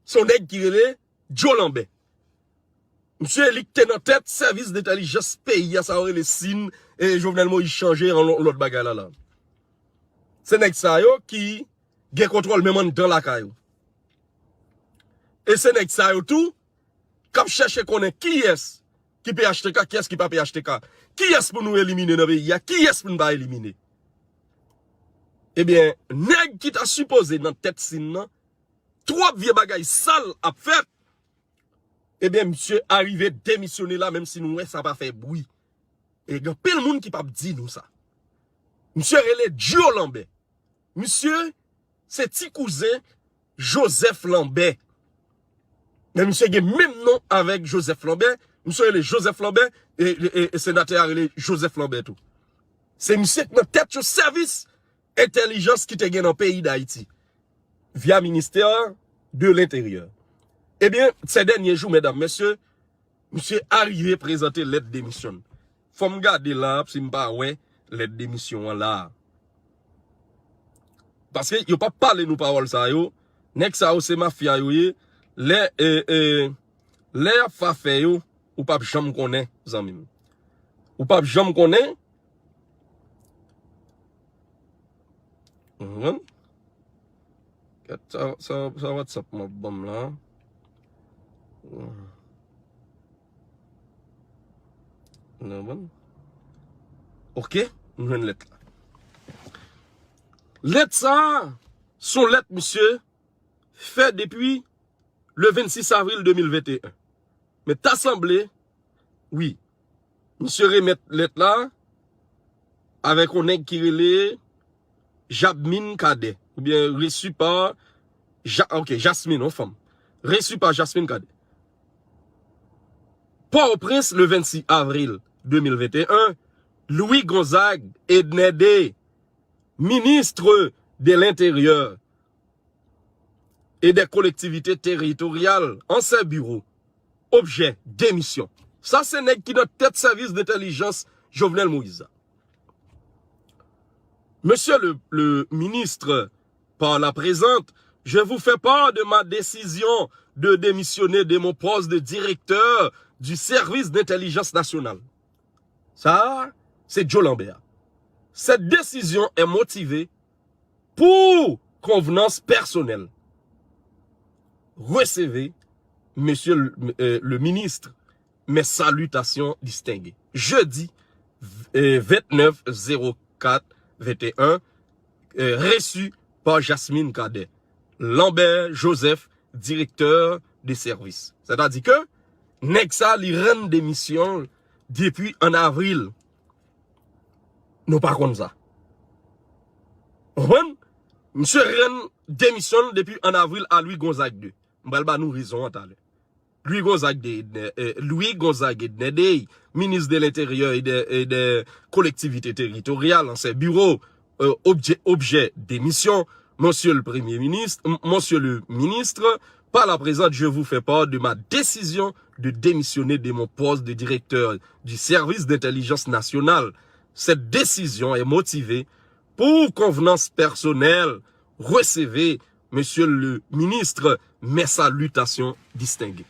Se yon nèg ki rele Joe Lambert. Misye li k te nan tèt sèvis dentèlijans peyi a, sa yo rele sin, e Jovenel Moïse chanje an lò-, lòt bagay la la. Se nèg sa yo ki gen kontwòl menm anndan lakay ou. E se nèg sa yo tou k ap chèche konnen kiyès ki P H T K, kiyès ki pa P H T K, kiyès pou nou elimine nan peyi a, kiyès pou n pa elimine. Ebyen, nèg ki ta sipoze nan tèt sin nan, twòp vye bagay sal ap fèt. Ebyen, misye arive demisyone la, menm si nou wè sa pa fè bri. E gen anpil moun ki p ap di nou sa. Misye rele Joe Lambert. Misye se ti kouzen Joseph Lambert. Men misye gen menm non avèk Joseph Lambert. Misye rele Joseph Lambert, e, e, e, e senatè a rele Joseph Lambert tou. Se misye k nan tèt yon sèvis entèlijans ki te gen nan peyi Dayiti, via ministè de l'Intérieur. Ebyen, se dènye jou, medam, mesye, misye arive prezante lèt demisyon. Fò m gade la, si m pa wè lèt demisyon an la. Paske yo p ap pale nou pawòl sa yo. Nèg sa yo se mafya yo ye. Lè, e, e, lè y ap fè afè yo, ou p ap janm konnen, zanmi m. Ou p ap janm konnen. Ou konprann? Gad sa, sa, sa WhatsApp mwen ap ban m la. Ou konprann? Ok, m jwenn lèt la. Lèt sa a, se yon lèt misye fè depi le vennsis avril de mil venteyen. Men ta sanble, wi, misye remèt lèt la avèk yon nèg ki rele Jabmine Cadet, oubyen reçu par Ja-, ok, Jasmine, yon fanm. Reçu par Jasmine Cadet. Pòtoprens, le vennsis avril de mil venteyen, Louis Gonzague Ednede, ministre de l'Intérieur et des Collectivités Territoriales, ancien bureau, objet, démission. Sa se nèg ki nan tèt sèvis dentèlijans Jovenel Moïse la. Monsieur le, le ministre, par la présente, je vous fais part de ma décision de démissionner de mon poste de directeur du service d'intelligence nationale. Sa, Se Joe Lambert. Cette décision est motivée pour convenance personnelle. Recevez, monsieur le, euh, le ministre, mes salutations distinguées. Jeudi, euh, vingt-neuf zéro quatre vingt et un, euh, reçu par Jasmine Cadet. Lambert Joseph, directeur de service. Sètadi ke nèg sa li rann demisyon depi an avril. Nou pa konn sa. Ou konprann? Misye rann demisyon depi an avril a Louis Gonzague deux. M pral ba nou rezon an talè. Louis Gonzague de Edner, euh, Louis Gonzague Edner Dey, ministre de l'Intérieur et des, et des Collectivités Territoriales, ancien bureau, euh, objet, objet démission. Monsieur le Premier ministre, m- Monsieur le ministre, par la présente, je vous fais part de ma décision de démissionner de mon poste de directeur du service d'intelligence nationale. Cette décision est motivée pour convenance personnelle. Recevez, Monsieur le ministre, mes salutations distinguées.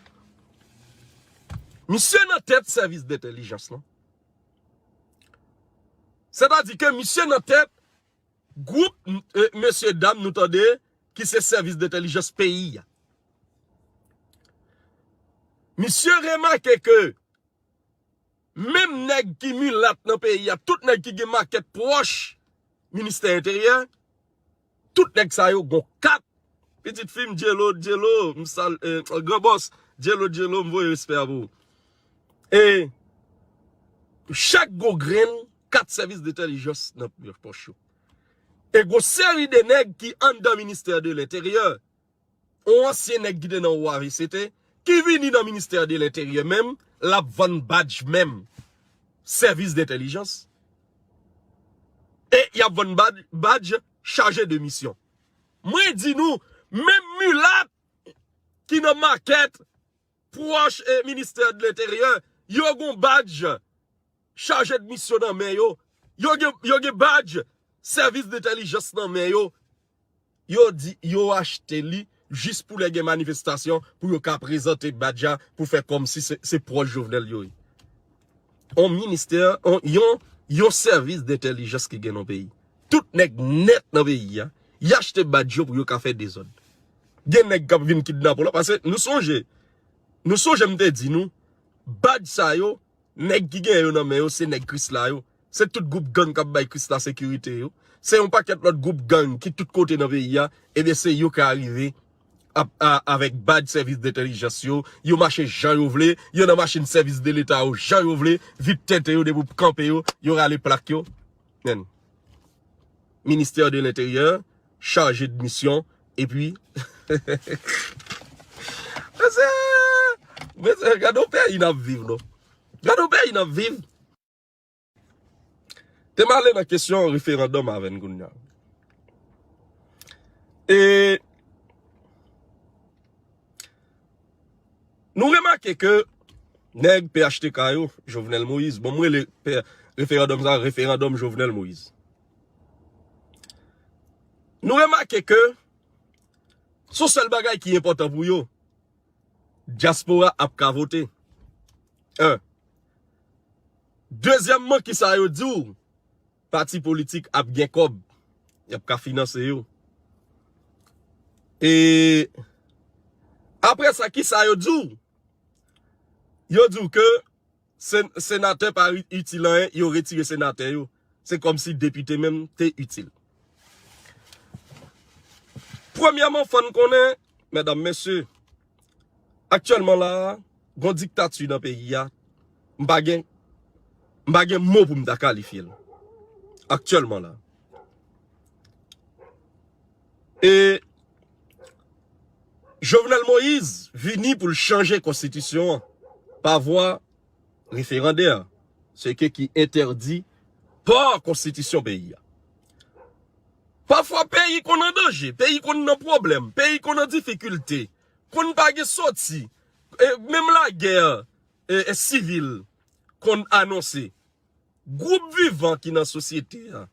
Misye nan tèt sèvis dentèlijans lan. Sètadi ke misye nan tèt gwoup, e, mesye dam nou tande ki se sèvis dentèlijans peyi a. Misye remake ke menm nèg ki milat nan peyi a, tout nèg ki gen makèt pwòch ministè enteryè, tout nèg sa yo gon kat. Pitit fi m, Dyelo, Dyelo, m sal, e, gran bòs, Dyelo, Dyelo, m voye respè a pou ou. E chak gwo grenn kat sèvis dentèlijans nan pòch yo. E gwo seri de nèg ki anndan ministè de lenteryè, yon ansyen nèg ki te nan O A V C T, ki vini nan ministè de lenteryè menm, l ap vann badj menm sèvis dentèlijans. E y ap vann badj, badj chaje de misyon. Mwen di nou, menm milat ki nan makèt pwòch e ministè de lenteryè, yo gon badj chaje de misyon nan men yo. Yo gen, yo gen badj sèvis dentèlijans nan men yo. Yo di, yo achte li jis pou lè gen manifestasyon, pou yo ka prezante badj la, pou fè kòmsi se, se pwòch Jovenel yo ye. On ministè, on, yon, yon sèvis dentèlijans ki gen nan peyi. Tout nèg nèt nan peyi a, y achte badj yo pou yo ka fè dezòd. Gen nèg k ap vin kidnape w la, paske nou sonje, nou sonje m te di nou, badj sa yo, nèg ki gen yo nan men yo, se nèg Krisla yo. Se tout gwoup gang k ap bay Krisla sekirite yo. Se yon pakèt lòt gwoup gang ki tout kote nan peyi a, ebyen se yo k arive ap, a, avèk badj sèvis dentèlijans yo, yo mache jan yo vle, yo nan machin sèvis de leta yo jan yo vle, vit tenten yo depi pou kanpe yo, yo rale plak yo. Men, ministè de lenteryè, chaje de misyon, epi, mesye, mesye, gade yon peyi n ap viv, non. Gade yon peyi n ap viv. Te m ale nan kesyon referandòm avè n kounye a. E nou remake ke nèg P H T K yo, Jovenel Moïse, bon, m rele pe- referandòm sa referandòm Jovenel Moïse. Nou remake ke se yon sèl bagay ki enpòtan pou yo. Dyaspora ap ka vote. En. Dezyèmman, kisa yo di w? Pati politik ap gen kòb. Y ap ka finanse yo. E apre sa, kisa yo di w? Yo di w ke sen- senatè pa ri- itil anyen, yo retire senatè yo. Se kòmsi depite menm te itil. Premyèman, fò n konnen, medam, mesye, aktyèlman la a, gon diktati nan peyi a, m pa gen, m pa gen mo pou m ta kalifye l. Aktyèlman la. E Jovenel Moïse vini pou l chanje konstitisyon an pa vwa referandè, ce qui est interdit par konstitisyon peyi a. Pafwa peyi konn an danje, peyi konn nan pwoblèm, peyi konn an difikilte, konn pa gen soti, e menm lagè, e, e sivil konn anonse. Gwoup vivan ki nan sosyete a,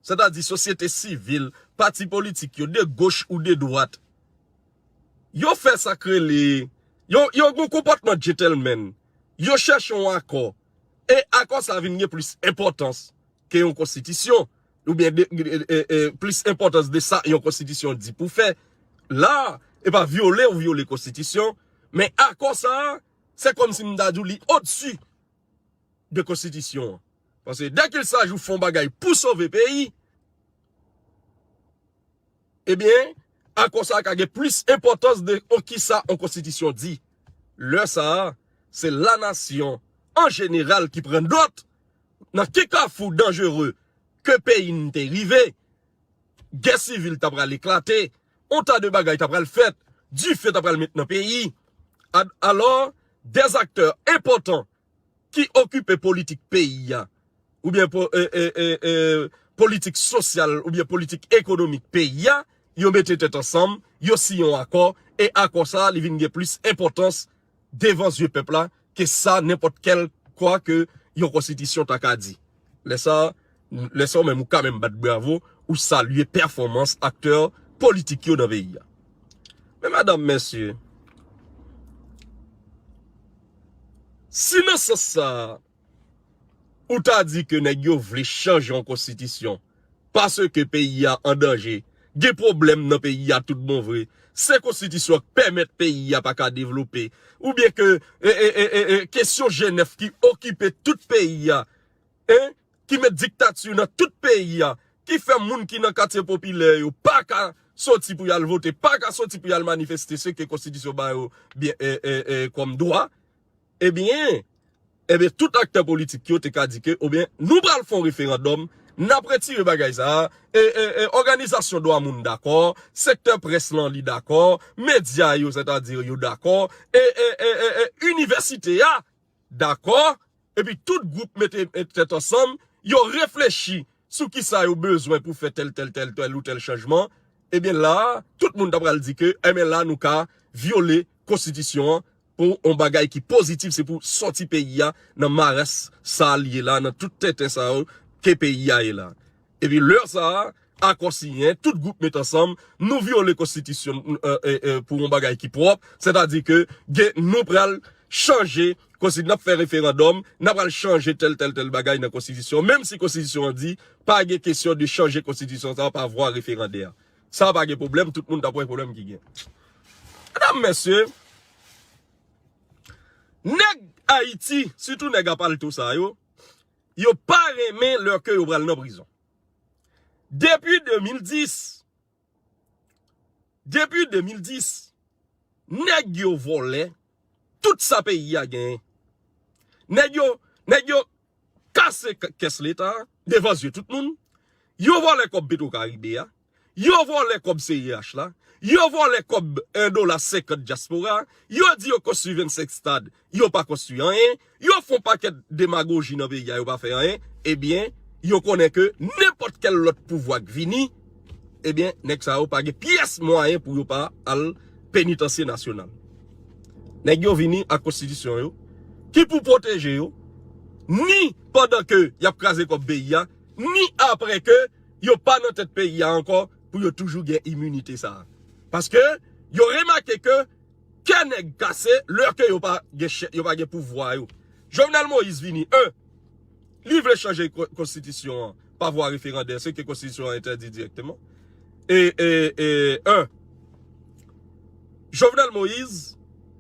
sètadi sosyete sivil, pati politik yo, de goch ou de dwat, yo fè sa k rele, yo, yo gen yon konpòtman gentleman, yo chèche yon akò, E akò sa a vin gen plis enpòtans ke yon konstitisyon, oubyen de, e, e, e, plis enpòtans de sa yon konstitisyon di pou fè. La, e pa vyole ou vyole konstitisyon, men akò sa a, se kòmsi m ta di w li odsi de konstitisyon an. Paske dèkilsaj ou fè yon bagay pou sove peyi, ebyen, akò sa a ka gen plis enpòtans de yon kisa yon konstitisyon di. Lè sa a, se lanasyon an jeneral ki pran nòt nan ki kafou danjere ke peyi n te rive, gè sivil ta pral eklate, yon ta de bagay ta pral fèt, dife ta pral met nan peyi. Alò, dèzaktè enpòtan ki okipe politik peyi a, oubyen politik sosyal, oubyen politik ekonomik peyi a, yo mete tèt ansanm, yo siyen yon akò, e akò sa a, li vin gen plis enpòtans devan zye pèp la ke sa nenpòt kèl kwa ke yon konstitisyon ta ka di. Lè sa, lè sa ou menm ou ka menm bat bravo, ou salye pèfòmans aktè politik yo nan peyi a. Men madanm, mesye, si nan sans sa a, ou ta di ke nèg yo vle chanje yon konstitisyon, paske peyi a an danje, gen pwoblèm nan peyi a tout bon vre, se konstitisyon k pèmèt peyi a pa ka devlope, oubyen ke e, e, e, e, e, kesyon Jenèf ki okipe tout peyi a, en, ki met diktati nan tout peyi a, ki fè moun ki nan katye popilè yo pa ka soti pou y al vote, pa ka soti pou y al manifeste, se ke konstitisyon ba yo byen, e, e, e, kòm dwa, ebyen, ebyen, tout aktè politik yo te ka di ke, ebyen, nou pral fè yon referandòm, n ap retire bagay sa a, e, e, e, òganizasyon dwa moun dakò, sektè près lan li dakò, medya yo, sètadi yo dakò, e, e, e, e, e, inivèsite a dakò, epi tout gwoup mete, mete tèt ansanm, yo reflechi sou kisa yo bezwen pou fè tèl, tèl, tèl, tèl ou tèl chanjman, ebyen la, tout moun ta pral di ke, ebyen la, nou ka vyole konstitisyon an pou yon bagay ki pozitif, se pou sòti peyi a nan maras sa a li ye la, nan tout tenten sa yo ke peyi a ye la. Epi lè sa a, akò siyen, tout gwoup met ansanm, nou vyole konstitisyon, e, e, e, pou yon bagay ki pwòp, sètadi ke gen, nou pral chanje, konsi n ap fè referandòm, n ap al chanje tèl, tèl, tèl bagay nan konstitisyon, menm si konstitisyon an di, pa gen kesyon de chanje konstitisyon sa a pa vwa referandè. Sa a pa gen pwoblèm, tout moun ta pran pwoblèm ki gen. Medam, mesye, nèg Ayiti, sitou nèg a palto sa yo, yo pa renmen lè ke yo pral nan prizon. Depi de mil dis, depi de mil dis, nèg yo vòlè tout sa peyi a genyen. Nèg yo, nèg yo kase k-, kès leta devan zye tout moun. Yo vòlè kòb Petro Caribe a. Yo vòlè kòb C E H la. Yo vòlè kòb en dola senkant dyaspora. Yo di yo konstwi vennsenk stad. Yo pa konstwi anyen. Yo fè yon pakèt demagoji nan peyi a, yo pa fè anyen. Ebyen, yo konnen ke nenpòt kèl lòt pouvwa k vini, ebyen, nèg sa yo pa gen pyès mwayen pou yo pa al penitansye nasyonal. Nèg yo vini ak konstitisyon yo, ki pou pwoteje yo, ni pandan ke y ap kraze kòb peyi a, ni apre ke yo pa nan tèt peyi a ankò, pou yo toujou gen iminite sa a. Paske yo remake ke kè nèg kase lè ke yo pa gen chè, yo pa gen pouvwa yo. Jovenel Moïse vini, en, li vle chanje ko-, konstitisyon an pa vwa referandè, se ke konstitisyon an entèdi dirèkteman. E, e, e, en, Jovenel Moïse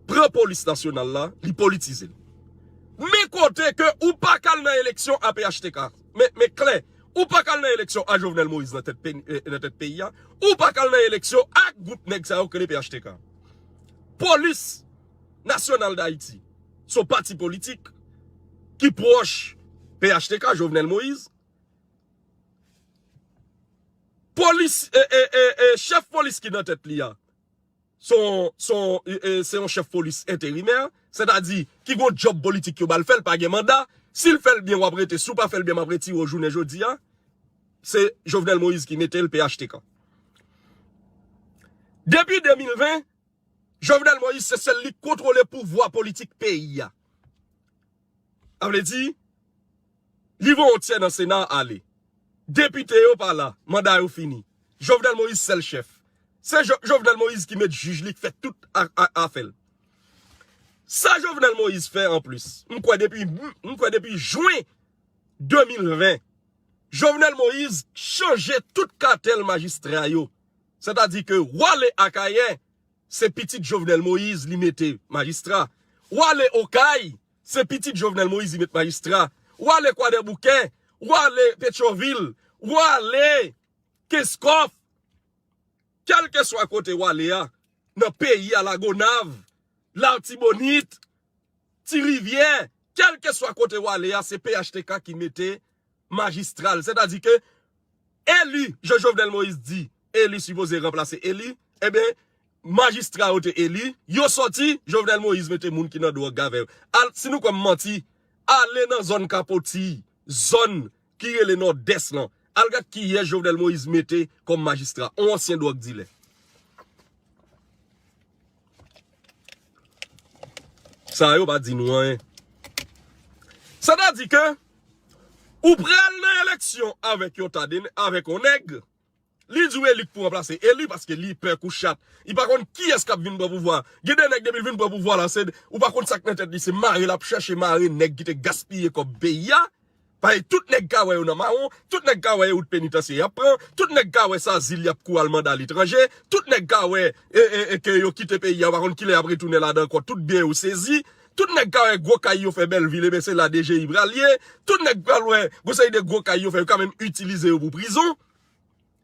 pran polis nasyonal la, li politize l. Men kote ke ou pa ka al nan eleksyon a P H T K. Men, men klè, ou pa ka al nan eleksyon a Jovenel Moïse nan tèt pe-, e, nan tèt peyi a, ou pa ka al nan eleksyon ak gwoup nèg sa yo k rele P H T K. Polis Nasyonal Dayiti, se yon pati politik ki pwòch P H T K, Jovenel Moïse. Polis, e, e, e, e, chèf polis ki nan tèt li a, se yon, se yon, e, e, se yon chèf polis enterimè, sètadi ki gon djòb politik yo ba l fè, l pa gen manda. Si l fè l byen, w ap rete. Si w pa fè l byen, m ap retire w jounen jodi a. Se Jovenel Moïse ki mete l, P H T K. Depi de mil ven, Jovenel Moïse se sèl li k kontwole pouvwa politik peyi a. Sa vle di, li voye yon tyè nan Sena a ale. Depite yo pa la, manda yo fini. Jovenel Moïse sèl chèf. Se Jo-, Jovenel Moïse ki met jij li, k fè tout a, a, afè l. Sa Jovenel Moïse fè anplis, m kwè depi, m kwè depi jen de mil ven, Jovenel Moïse chanje tout katèl majistra yo. Sètadi ke w ale Akayè, se pitit Jovenel Moïse li mete majistra. W ale Okay, se pitit Jovenel Moïse li met majistra. W ale Kwadèboukè, w ale Petyonvil, w ale Kenskòf, kèlkeswa kote w ale a, nan peyi a, Lagonav, Latibonit, Ti Rivyè, kèlkeswa kote w ale a, se P H T K ki mete majistra l. Sètadi ke eli, jan Jovenel Moïse di, eli sipoze ranplase eli, ebyen, majistra yo te eli, yo sòti, Jovenel Moïse mete moun ki nan dwòg avè yo. Al, si nou kwè m manti, ale nan zòn Kapoti, zòn ki rele Nòdès lan. Al gad kiyès Jovenel Moïse mete kòm majistra, yon ansyen dwòg dilè. Sa yo pa di nou anyen. Sètadi ke ou pral nan eleksyon avèk yon ta de, avèk yon nèg, li di w eli k pou ranplase eli paske li pè kou chat. Li pa konn kiyès k ap vin pran pouvwa. Gen de nèg depi l vin pran pouvwa la, se, ou pa konn sa k nan tèt li, se mare l ap chèche mare nèg ki te gaspiye kòb peyi a. Paske tout nèg ka wè yo nan mawon, tout nèg ka wè wout penitansye y ap pran, tout nèg ka wè sa zil y ap kouri al mande aletranje, tout nèg ka wè e, e, e, ke yo kite peyi a, yo pa konn kilè y ap retounen ladan ankò, tout byen yo sezi, tout nèg ka wè gwo kay yo fè Bèlvil, ebyen se la D G I pral ye, tout nèg pral wè gwo seri de gwo kay yo fè, yo ka menm itilize yo pou prizon.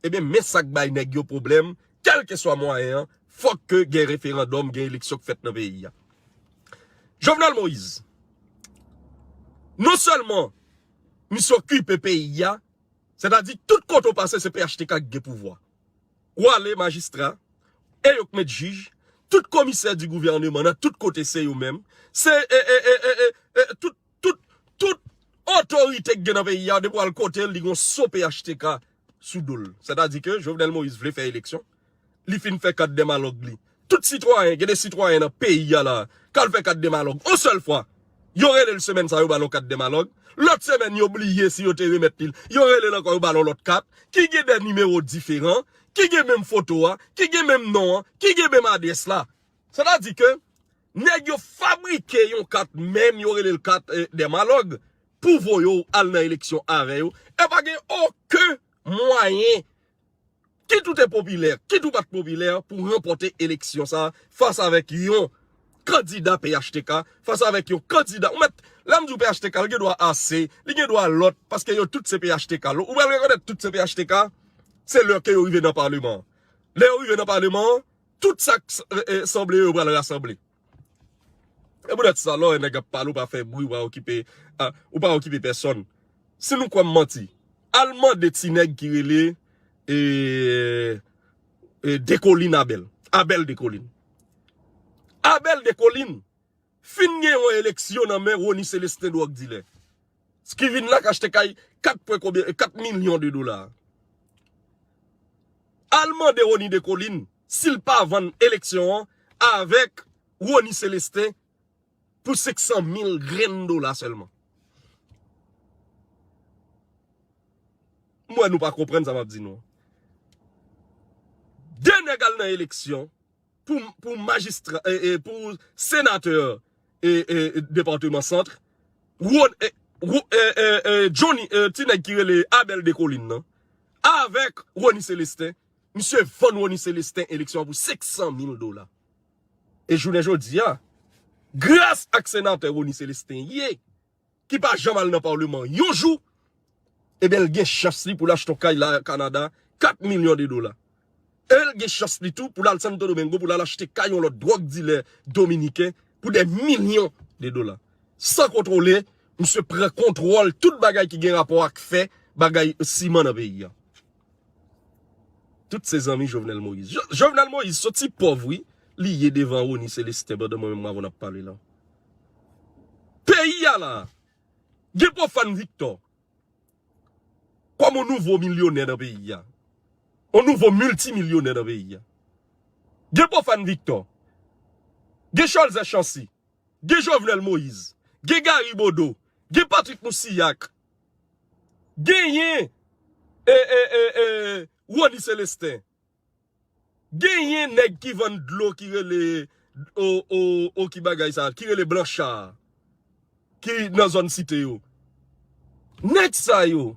Ebyen, men sa k bay nèg yo pwoblèm, kèlkeswa mwayen an, fòk ke gen referandòm, gen eleksyon k fèt nan peyi a. Jovenel Moïse, non sèlman misye okipe peyi a, sètadi tout kote w pase se P H T K k gen pouvwa. W ale majistra, e yo k met jij, tout komisè di gouvèneman nan tout kote se yo menm, se e, e, e, e, e, e, tout, tout, tout otorite k gen nan peyi a, depi w al kote l, li gon so P H T K sou do l. Sètadi ke Jovenel Moïse vle fè eleksyon, li fin fè kat dèmalòg li. Tout sitwayen, gen de sitwayen nan peyi a la, k al fè kat dèmalòg. On sèl fwa, yo rele l semèn sa, yo ba l yon kat dèmalòg. Lòt semèn, yo bliye si yo te remèt li l. Yo rele l ankò, yo ba l yon lòt kat, ki gen de nimewo diferan, ki gen menm foto a, ki gen menm non an, ki gen menm adrès la. Sètadi ke nèg yo fabrike yon kat, menm yo rele l kat, eh, dèmalòg, pou voye w al nan eleksyon avè yo. E pa gen okenn mwayen, kit ou te popilè, kit ou pa t popilè, pou ranpòte eleksyon sa a, fas avèk yon kandida P H T K, fas avèk yon kandida, ou mèt, lè m di w P H T K, li gen dwa A C, li gen dwa lòt, paske yo tout se P H T K. Ou pral rekonèt tout se P H T K, se lè ke yo rive nan paleman an. Lè yo rive nan paleman an, tout sa k s-, e, e, sanble yo pral rasanble. E poutèt sa, lè w wè nèg ap pale, ou pa fè bri, ou pa okipe, a, ou pa okipe pèsòn. Si nou kwè m manti, al mande ti nèg ki rele, e, e, Dekolin Abèl. Abèl Dekolin. Abèl Dekolin fin gen yon eleksyon nan men Rony Celestin dwòg dilè. Ki vin la k achte kay kat pwen konbyen, kat milyon de dola. Al mande Rony Dekolin si l pa vann eleksyon an avèk Rony Celestin pou senk san mil grenn dola sèlman. M wè nou pa konprann sa m ap di nou. De nèg al nan eleksyon pou, pou majistra, e, e, pou senatè, e, e, depatman Sant, Ron-, e, Ro-, e, e, e, Johnny, e, ti nèg ki rele Abèl Dekolin nan, avèk Rony Celestin, misye vann Rony Celestin eleksyon an pou senk san mil dola. E jounen jodi a, gras ak senatè Rony Celestin ye, ki pa janm al nan paleman yon jou, ebyen, l gen chans li pou l achte yon kay la Kanada, kat milyon de dola. E l gen chans li tou pou l al Santo Domingo, pou l al achte kay yon lòt dwòg dilè dominiken pou dè milyon de dola. San kontwole, misye pran kontwòl tout bagay ki gen rapò ak fè, bagay siman nan peyi a. Tout se zanmi Jovenel Moïse. Jo-, Jovenel Moïse soti pòv, wi, li ye devan Rony Celestin pandan mwen menm avè w n ap pale la. Peyi a la, gen Profane Victor kòm yon nouvo milyonè nan peyi a. Yon nouvo miltimilyonè nan peyi a. Gen Profane Victor. Gen Cholzè Chancy. Gen Jovenel Moïse. Gen Gary Bodeau. Gen Patrick Moussilhac. Genyen, e, e, e, e, Rony Celestin. Genyen nèg ki vann dlo ki rele, o, o, o ki bagay sa, ki rele Blanchard, ki nan zòn site yo. Nèg sa yo,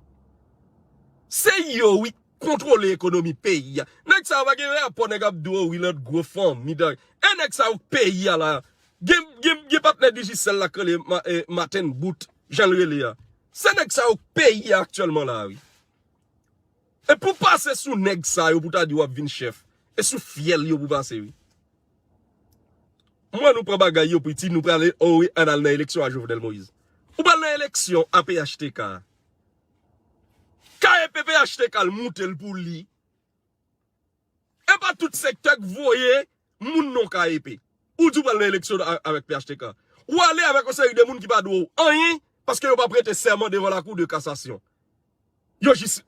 se yo, wi, kontwole ekonomi peyi a. Nèg sa yo pa gen rapò, nèg ap di w, wi, lòt gwo fanmi, dòk. E nèg sa yo k peyi a la, gen, gen, gen patnè Digicel la k rele Ma-, eh, Martin Bout, jan l rele a. Se nèg sa yo k peyi a aktyèlman la, wi. E pou pase sou nèg sa yo pou ta di w ap vin chèf, e sou fyèl yo pou pase, wi. Mwen, nou pran bagay yo piti, nou prale, o wi, ann al nan eleksyon a Jovenel Moïse. Ou pral nan eleksyon a P H T K. K E P P H T K l moute l pou li. E pa tout sektè k voye moun non K E P. Ou di w pral nan eleksyon a-, avèk P H T K. Ou ale avèk yon seri de moun ki pa dwe w anyen, paske yo pa prete sèman devan lakou de kasasyon. Yo jis,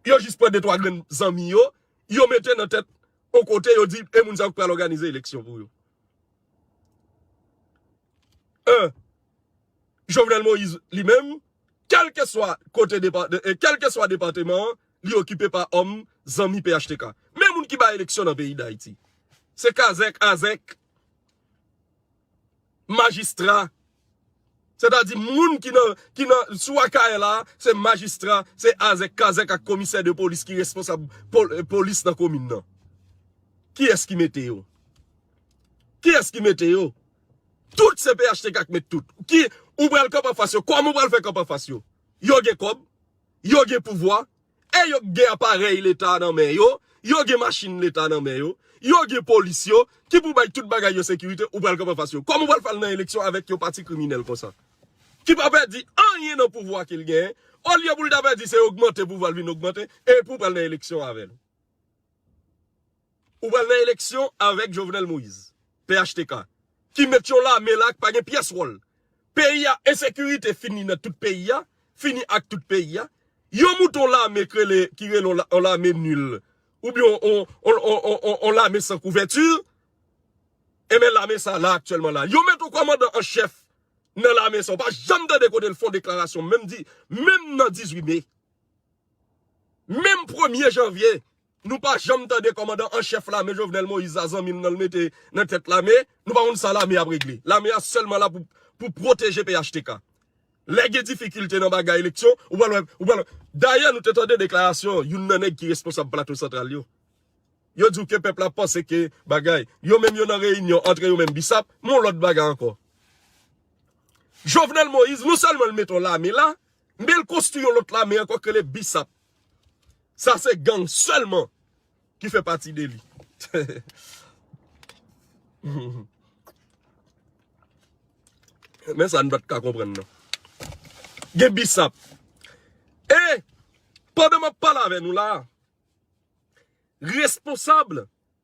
yo jis pran de twa grenn zanmi yo, yo mete nan tèt yon kote, yo di, e moun sa yo k pral òganize eleksyon pou yo. En, Jovenel Moïse, li menm, kèlkeswa kote depa-, de, e kèlkeswa depatman an, li okipe pa òm, zanmi P H T K. Men moun ki bay eleksyon nan peyi Dayiti. Se kazèk, azèk, majistra. Sètadi moun ki nan, ki nan, sou Akayè la, se majistra, se azèk, kazèk ak komisè de polis ki responsab pol-, polis nan komin nan. Kiyès ki mete yo? Kiyès ki mete yo? Tout se P H T K k met tout. Ki, ou pral kanpe anfas yo? Kòman ou pral fè kanpe anfas yo? Yo gen kòb, yo gen pouvwa, e yo gen aparèy leta nan men yo, yo gen machin leta nan men yo, yo gen polis yo, ki pou bay tout bagay yo sekirite, ou pral kanpe anfas yo. Kòman ou pral fè al nan eleksyon avèk yon pati kriminèl konsa? Ki pa pèdi anyen nan pouvwa ke l genyen, olye pou l ta pèdi se ogmante pouvwa l vin ogmante, epi ou pral nan eleksyon avè l. Ou pral nan eleksyon avèk Jovenel Moïse, P H T K, ki met yon lame la k pa gen pyès wòl. Peyi a, ensekirite fini nan tout peyi a, fini ak tout peyi a. Yo moute yon lame k rele, ki rele yon la-, yon lame nil, oubyen yon, yon, yon lame san kouvèti. Enben, lame sa la aktyèlman la. Yo met yon kòmandan an chèf nan lame sa. Ou pa janm tande kote l fè yon deklarasyon, menm di, menm nan dizuit me. Menm premye janvye, nou pa janm tande kòmandan an chèf lame Jovenel Moïse a, zanmi m nan, l mete nan tèt lame, nou pa konn sa lame ap regle. Lame a sèlman la pou, pou pwoteje P H T K. Lè gen difikilte nan bagay eleksyon, ou pral wè, ou pral wè. Dayè, nou te tande deklarasyon youn nan nèg ki responsab Plato Santral yo. Yo di w ke pèp la panse ke bagay, yo menm yo nan reyinyon antre yo menm, bisap, men yon lòt bagay ankò. Jovenel Moïse, non sèlman l mete yon lame la, men l konstwi yon lòt lame ankò k rele bisap. Sa se gang sèlman ki fè pati de li. Men sa n pa t ka konprann non. Gen bisap. E, pandan m ap pale avè nou la, responsab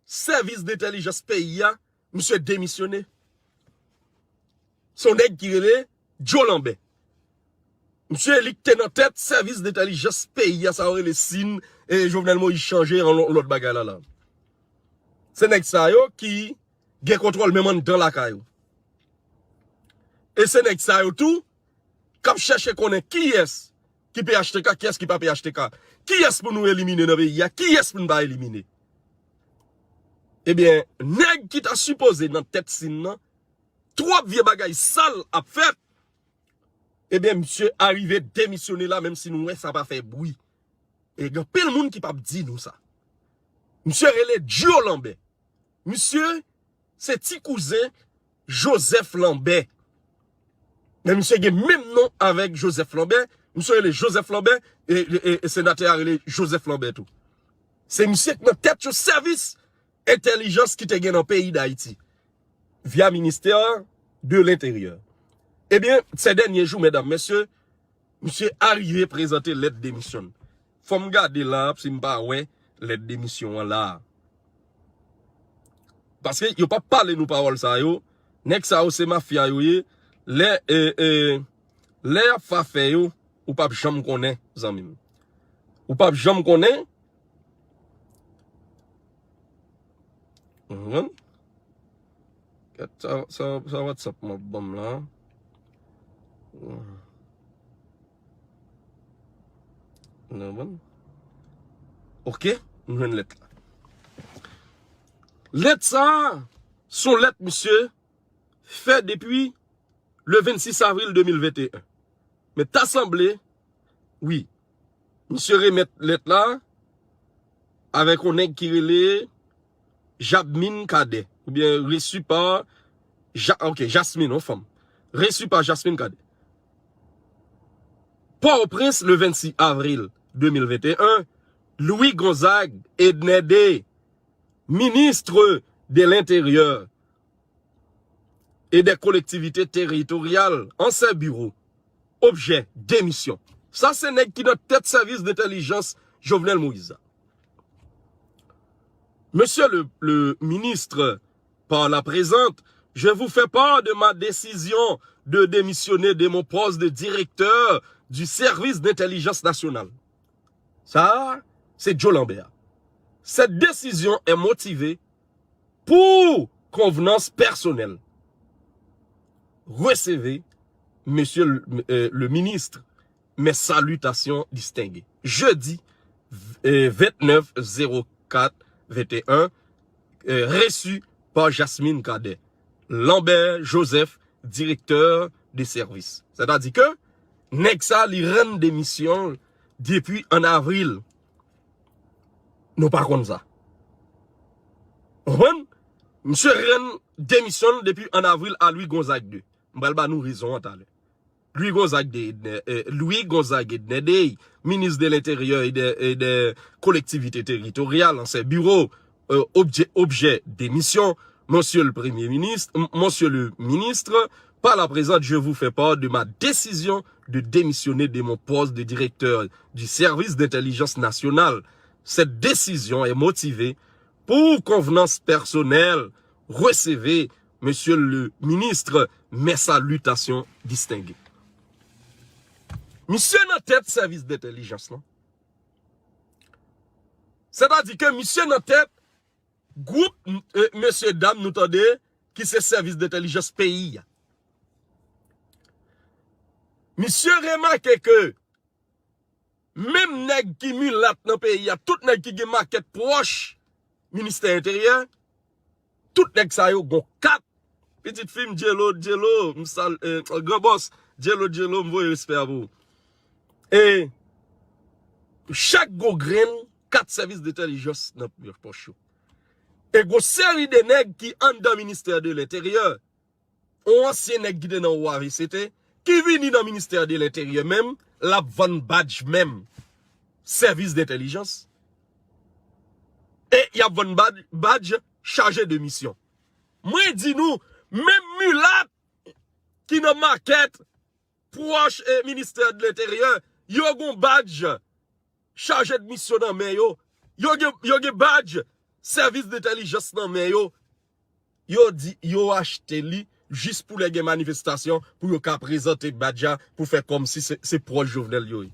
sèvis dentèlijans peyi a, misye demisyone. Se yon nèg ki rele Joe Lambert. Misye li k te nan tèt sèvis dentèlijans peyi a, sa yo rele sin, e Jovenel Moïse chanje an lò-, lòt bagay la la. Se nèg sa yo ki gen kontwòl menm anndan lakay ou. E se nèg sa yo tou k ap chèche konnen kiyès ki P H T K, kiyès ki pa P H T K, kiyès pou nou elimine nan peyi a, kiyès pou n pa elimine. Ebyen, nèg ki ta sipoze nan tèt sin nan, twòp vye bagay sal ap fèt. Ebyen, misye arive demisyone la, menm si nou wè sa pa fè bri. E gen anpil moun ki p ap di nou sa. Misye rele Joe Lambert. Misye se ti kouzen Joseph Lambert. Men misye gen menm non avèk Joseph Lambert. Misye rele Joseph Lambert, e, e, e, e senatè a rele Joseph Lambert tou. Se misye k nan tèt yon sèvis entèlijans ki te gen nan peyi Dayiti, via ministè de l'Intérieur. Ebyen, se dènye jou, medam, mesye, misye arive prezante lèt demisyon l. Fò m gade la, si m pa wè lèt demisyon an la. Paske yo p ap pale nou pawòl sa yo. Nèg sa yo se mafya yo ye. Lè, e, e, lè y ap fè afè yo, ou p ap janm konnen, zanmi m. Ou p ap janm konnen. Ou konprann? Gad sa, sa, sa WhatsApp m ap ban m la. Ou konprann? Ok, m jwenn lèt la. Lèt sa a, Se yon lèt misye fè depi le vennsis avril de mil venteyen. Men ta sanble, wi, misye remèt lèt la avèk yon nèg ki rele Jabmine Cadet, oubyen reçu par Ja-, ok, Jasmine, yon fanm. Reçu par Jasmine Cadet. Pòtoprens, le vennsis avril de mil venteyen, Louis Gonzague Edner Dey, ministre de l'Intérieur et des Collectivités Territoriales, ansyen biwo, objè, demisyon. Sa se nèg ki nan tèt sèvis dentèlijans Jovenel Moïse la. Monsieur le, le ministre, par la présente, je vous fais part de ma décision de démissionner de mon poste de directeur du service d'intelligence nationale. Sa, se Joe Lambert. Cette décision est motivée pour convenance personnelle. Recevez, monsieur le, euh, le ministre, mes salutations distinguées. Jeudi, euh, vingt-neuf zéro quatre vingt et un, euh, reçu par Jasmine Cadet, Lambert Joseph, directeur de service. Sètadi ke nèg sa, li rann demisyon depi an avril. Nou pa konn sa. Konprann? Misye rann demisyon depi an avril a Louis Gonzague de. M pral ba nou rezon an talè. Louis Gonzague de Edner, euh, Louis Gonzague Edner Dey, ministre de l'Intérieur et des, et des Collectivités Territoriales, ansyen biwo, euh, objet, objet démission, Monsieur le Premier ministre, m-, Monsieur le ministre, par la présente, je vous fais part de ma décision de démissionner de mon poste de directeur du service d'intelligence nationale. Cette décision est motivée pour convenance personnelle. Recevez, Monsieur le ministre, mes salutations distinguées. Misye nan tèt sèvis dentèlijans lan. Sètadi ke misye nan tèt gwoup, eh, mesye dam nou tande ki se sèvis dentèlijans peyi a. Misye remake ke menm nèg ki milat nan peyi a, tout nèg ki gen makèt pwòch ministè enteryè, tout nèg sa yo gon kat. Pitit fi m, Djelo, Djelo, m sal, eh, gran bòs, Djelo, Djelo, m voye respè a pou ou. E chak gon grenn kat sèvis dentèlijans nan pòch yo. E gon seri de nèg ki anndan ministè de lenteryè, yon ansyen nèg ki te nan O A V C T, ki vini nan ministè de lenteryè menm, l ap vann badj menm sèvis dentèlijans. E y ap vann badj, badj chaje de misyon. Mwen di nou, menm milat ki nan makèt pwòch e ministè de lenteryè, yo gon badj chaje de misyon nan men yo. Yo gen, yo gen badj sèvis dentèlijans nan men yo. Yo di, yo achte li jis pou lè gen manifestasyon, pou yo ka prezante badj la, pou fè kòmsi se, se pwòch Jovenel yo ye.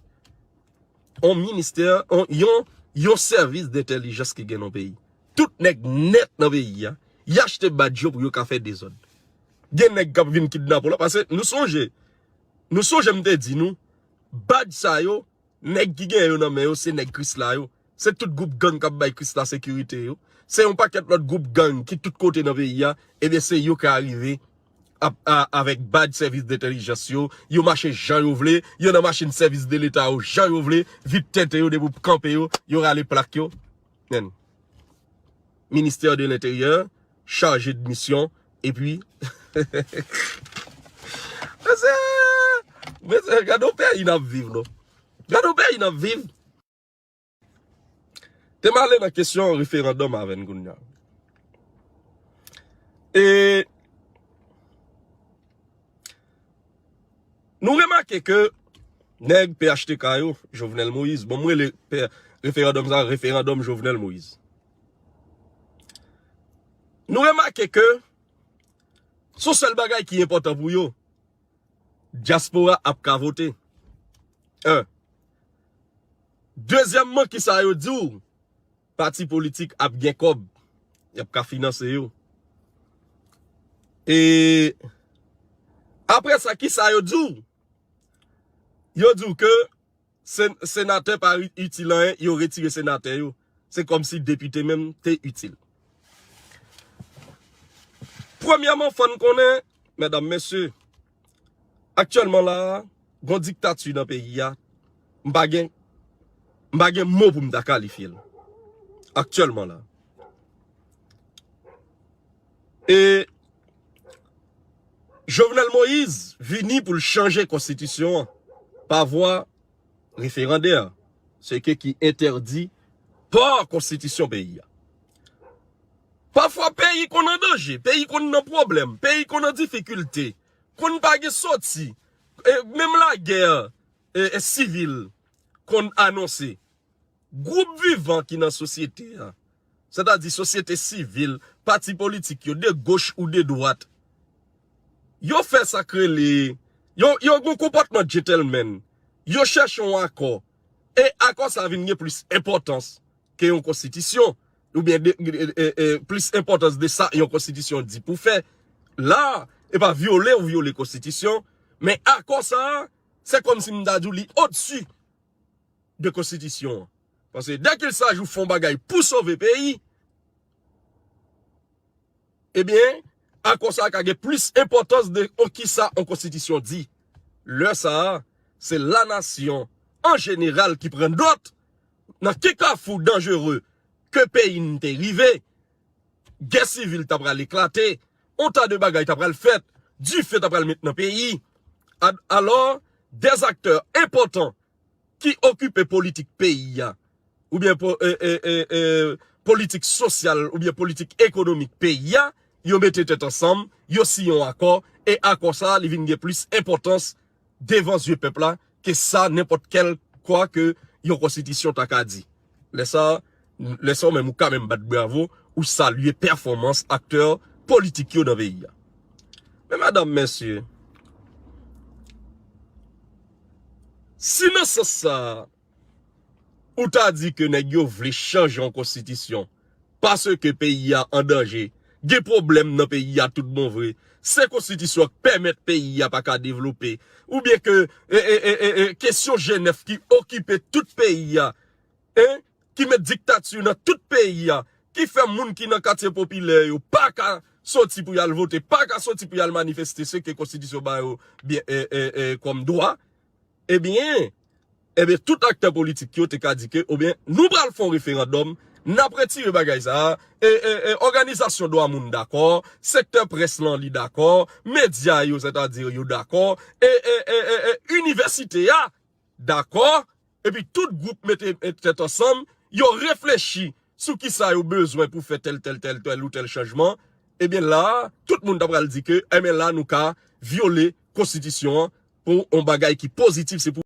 On ministè, on, yon, yon sèvis dentèlijans ki gen nan peyi. Tout nèg nèt nan peyi a, y achte badj yo pou yo ka fè dezòd. Gen nèg k ap vin kidnape w la, paske nou sonje, nou sonje m te di nou, badj sa yo, nèg ki gen yo nan men yo, se nèg Krisla yo. Se tout gwoup gang k ap bay Krisla sekirite yo. Se yon pakèt lòt gwoup gang ki tout kote nan peyi a. Ebyen, se yo k arive ap, a, avèk badj sèvis dentèlijans yo. Yo mache jan yo vle. Yo nan machin sèvis de leta yo jan yo vle. Vit tenten yo depi w kanpe yo. Yo rale plak yo. Men. Ministè de lenteryè, chaje de misyon, epi, mesye, mesye, gade yon peyi n ap viv, non. Gade yon peyi n ap viv. Te m ale nan kesyon referandòm avè n kounye a. E nou remake ke nèg P H T K yo, Jovenel Moïse, bon, m rele pe-, referandòm sa, referandòm Jovenel Moïse. Nou remake ke se yon sèl bagay ki enpòtan pou yo. Dyaspora ap ka vote. En. Dezyèmman, kisa yo di w? Pati politik ap gen kòb. Y ap ka finanse yo. E apre sa, kisa yo di w? Yo di w ke sen-, senatè pa i-, itil anyen, yo retire senatè yo. Se kòmsi depite menm te itil. Premyèman, fò n konnen, medam, mesye, aktyèlman la, gon diktati nan peyi a, m pa gen, m pa gen mo pou m ta kalifye l. Aktyèlman la. E Jovenel Moïse vini pou l chanje konstitisyon an pa vwa referandè, se ke ki entèdi pa konstitisyon peyi a. Pafwa peyi konn an danje, peyi konn nan pwoblèm, peyi konn an difikilte, konn pa gen sòti, e menm lagè, e, e sivil konn anonse. Gwoup vivan ki nan sosyete a, sètadi sosyete sivil, pati politik yo, de goch ou de dwat, yo fè sa k rele, yo, yo gen konpòtman gentleman, yo chèche yon akò, e akò sa vin gen plis enpòtans ke yon konstitisyon, oubyen de, e, e, e, plis enpòtans de sa yon konstitisyon di pou fè. La, e pa vyole ou vyole konstitisyon, men akò sa, se kòmsi m ta di w li odsi de konstitisyon an. Paske dèkil sa jou fè yon bagay pou sove peyi, ebyen, akò sa a ka gen plis enpòtans de on kisa on konstitisyon di. Lè sa a, se lanasyon an jeneral ki pran nòt nan ki kafou danjere ke peyi n te rive, gè sivil ta pral eklate, on ta de bagay ta pral fèt, dife ta pral met nan peyi. A-, alò, dè aktè enpòtan ki okipe politik peyi a, oubyen po-, e, e, e, e, politik sosyal, oubyen politik ekonomik peyi a, yo mete tèt ansanm, yo siyen yon akò, e akò sa a, li vin gen plis enpòtans devan zye pèp la ke sa nenpòt kèl kwa ke yon konstitisyon ta ka di. Lè sa, lè sa w menm ou ka menm bat bravo, ou salye pèfòmans aktè politik yo nan peyi a. Men medam, mesye, si nan sans sa a, ou ta di ke nèg yo vle chanje yon konstitisyon, paske peyi a an danje, gen pwoblèm nan peyi a tout bon vre, se konstitisyon k pèmèt peyi a pa ka devlope, oubyen ke, e, e, e, e, e, kesyon Jenèf ki okipe tout peyi a, en, ki met diktati nan tout peyi a, ki fè moun ki nan katye popilè yo pa ka soti pou y al vote, pa ka soti pou y al manifeste, se ke konstitisyon ba yo byen, e, e, e, kòm dwa, ebyen, ebyen, tout aktè politik yo te ka di ke, ebyen, nou pral fè yon referandòm, n ap retire bagay sa a, e, e, e, òganizasyon dwa moun dakò, sektè près lan li dakò, medya yo, sètadi yo dakò, e, e, e, e, e, inivèsite a dakò, epi tout gwoup mete, e, tèt ansanm, yo reflechi sou kisa yo bezwen pou fè tèl, tèl, tèl, tèl ou tèl chanjman, ebyen la a, tout moun ta pral di ke, ebyen la, nou ka vyole konstitisyon an pou yon bagay ki pozitif, se pou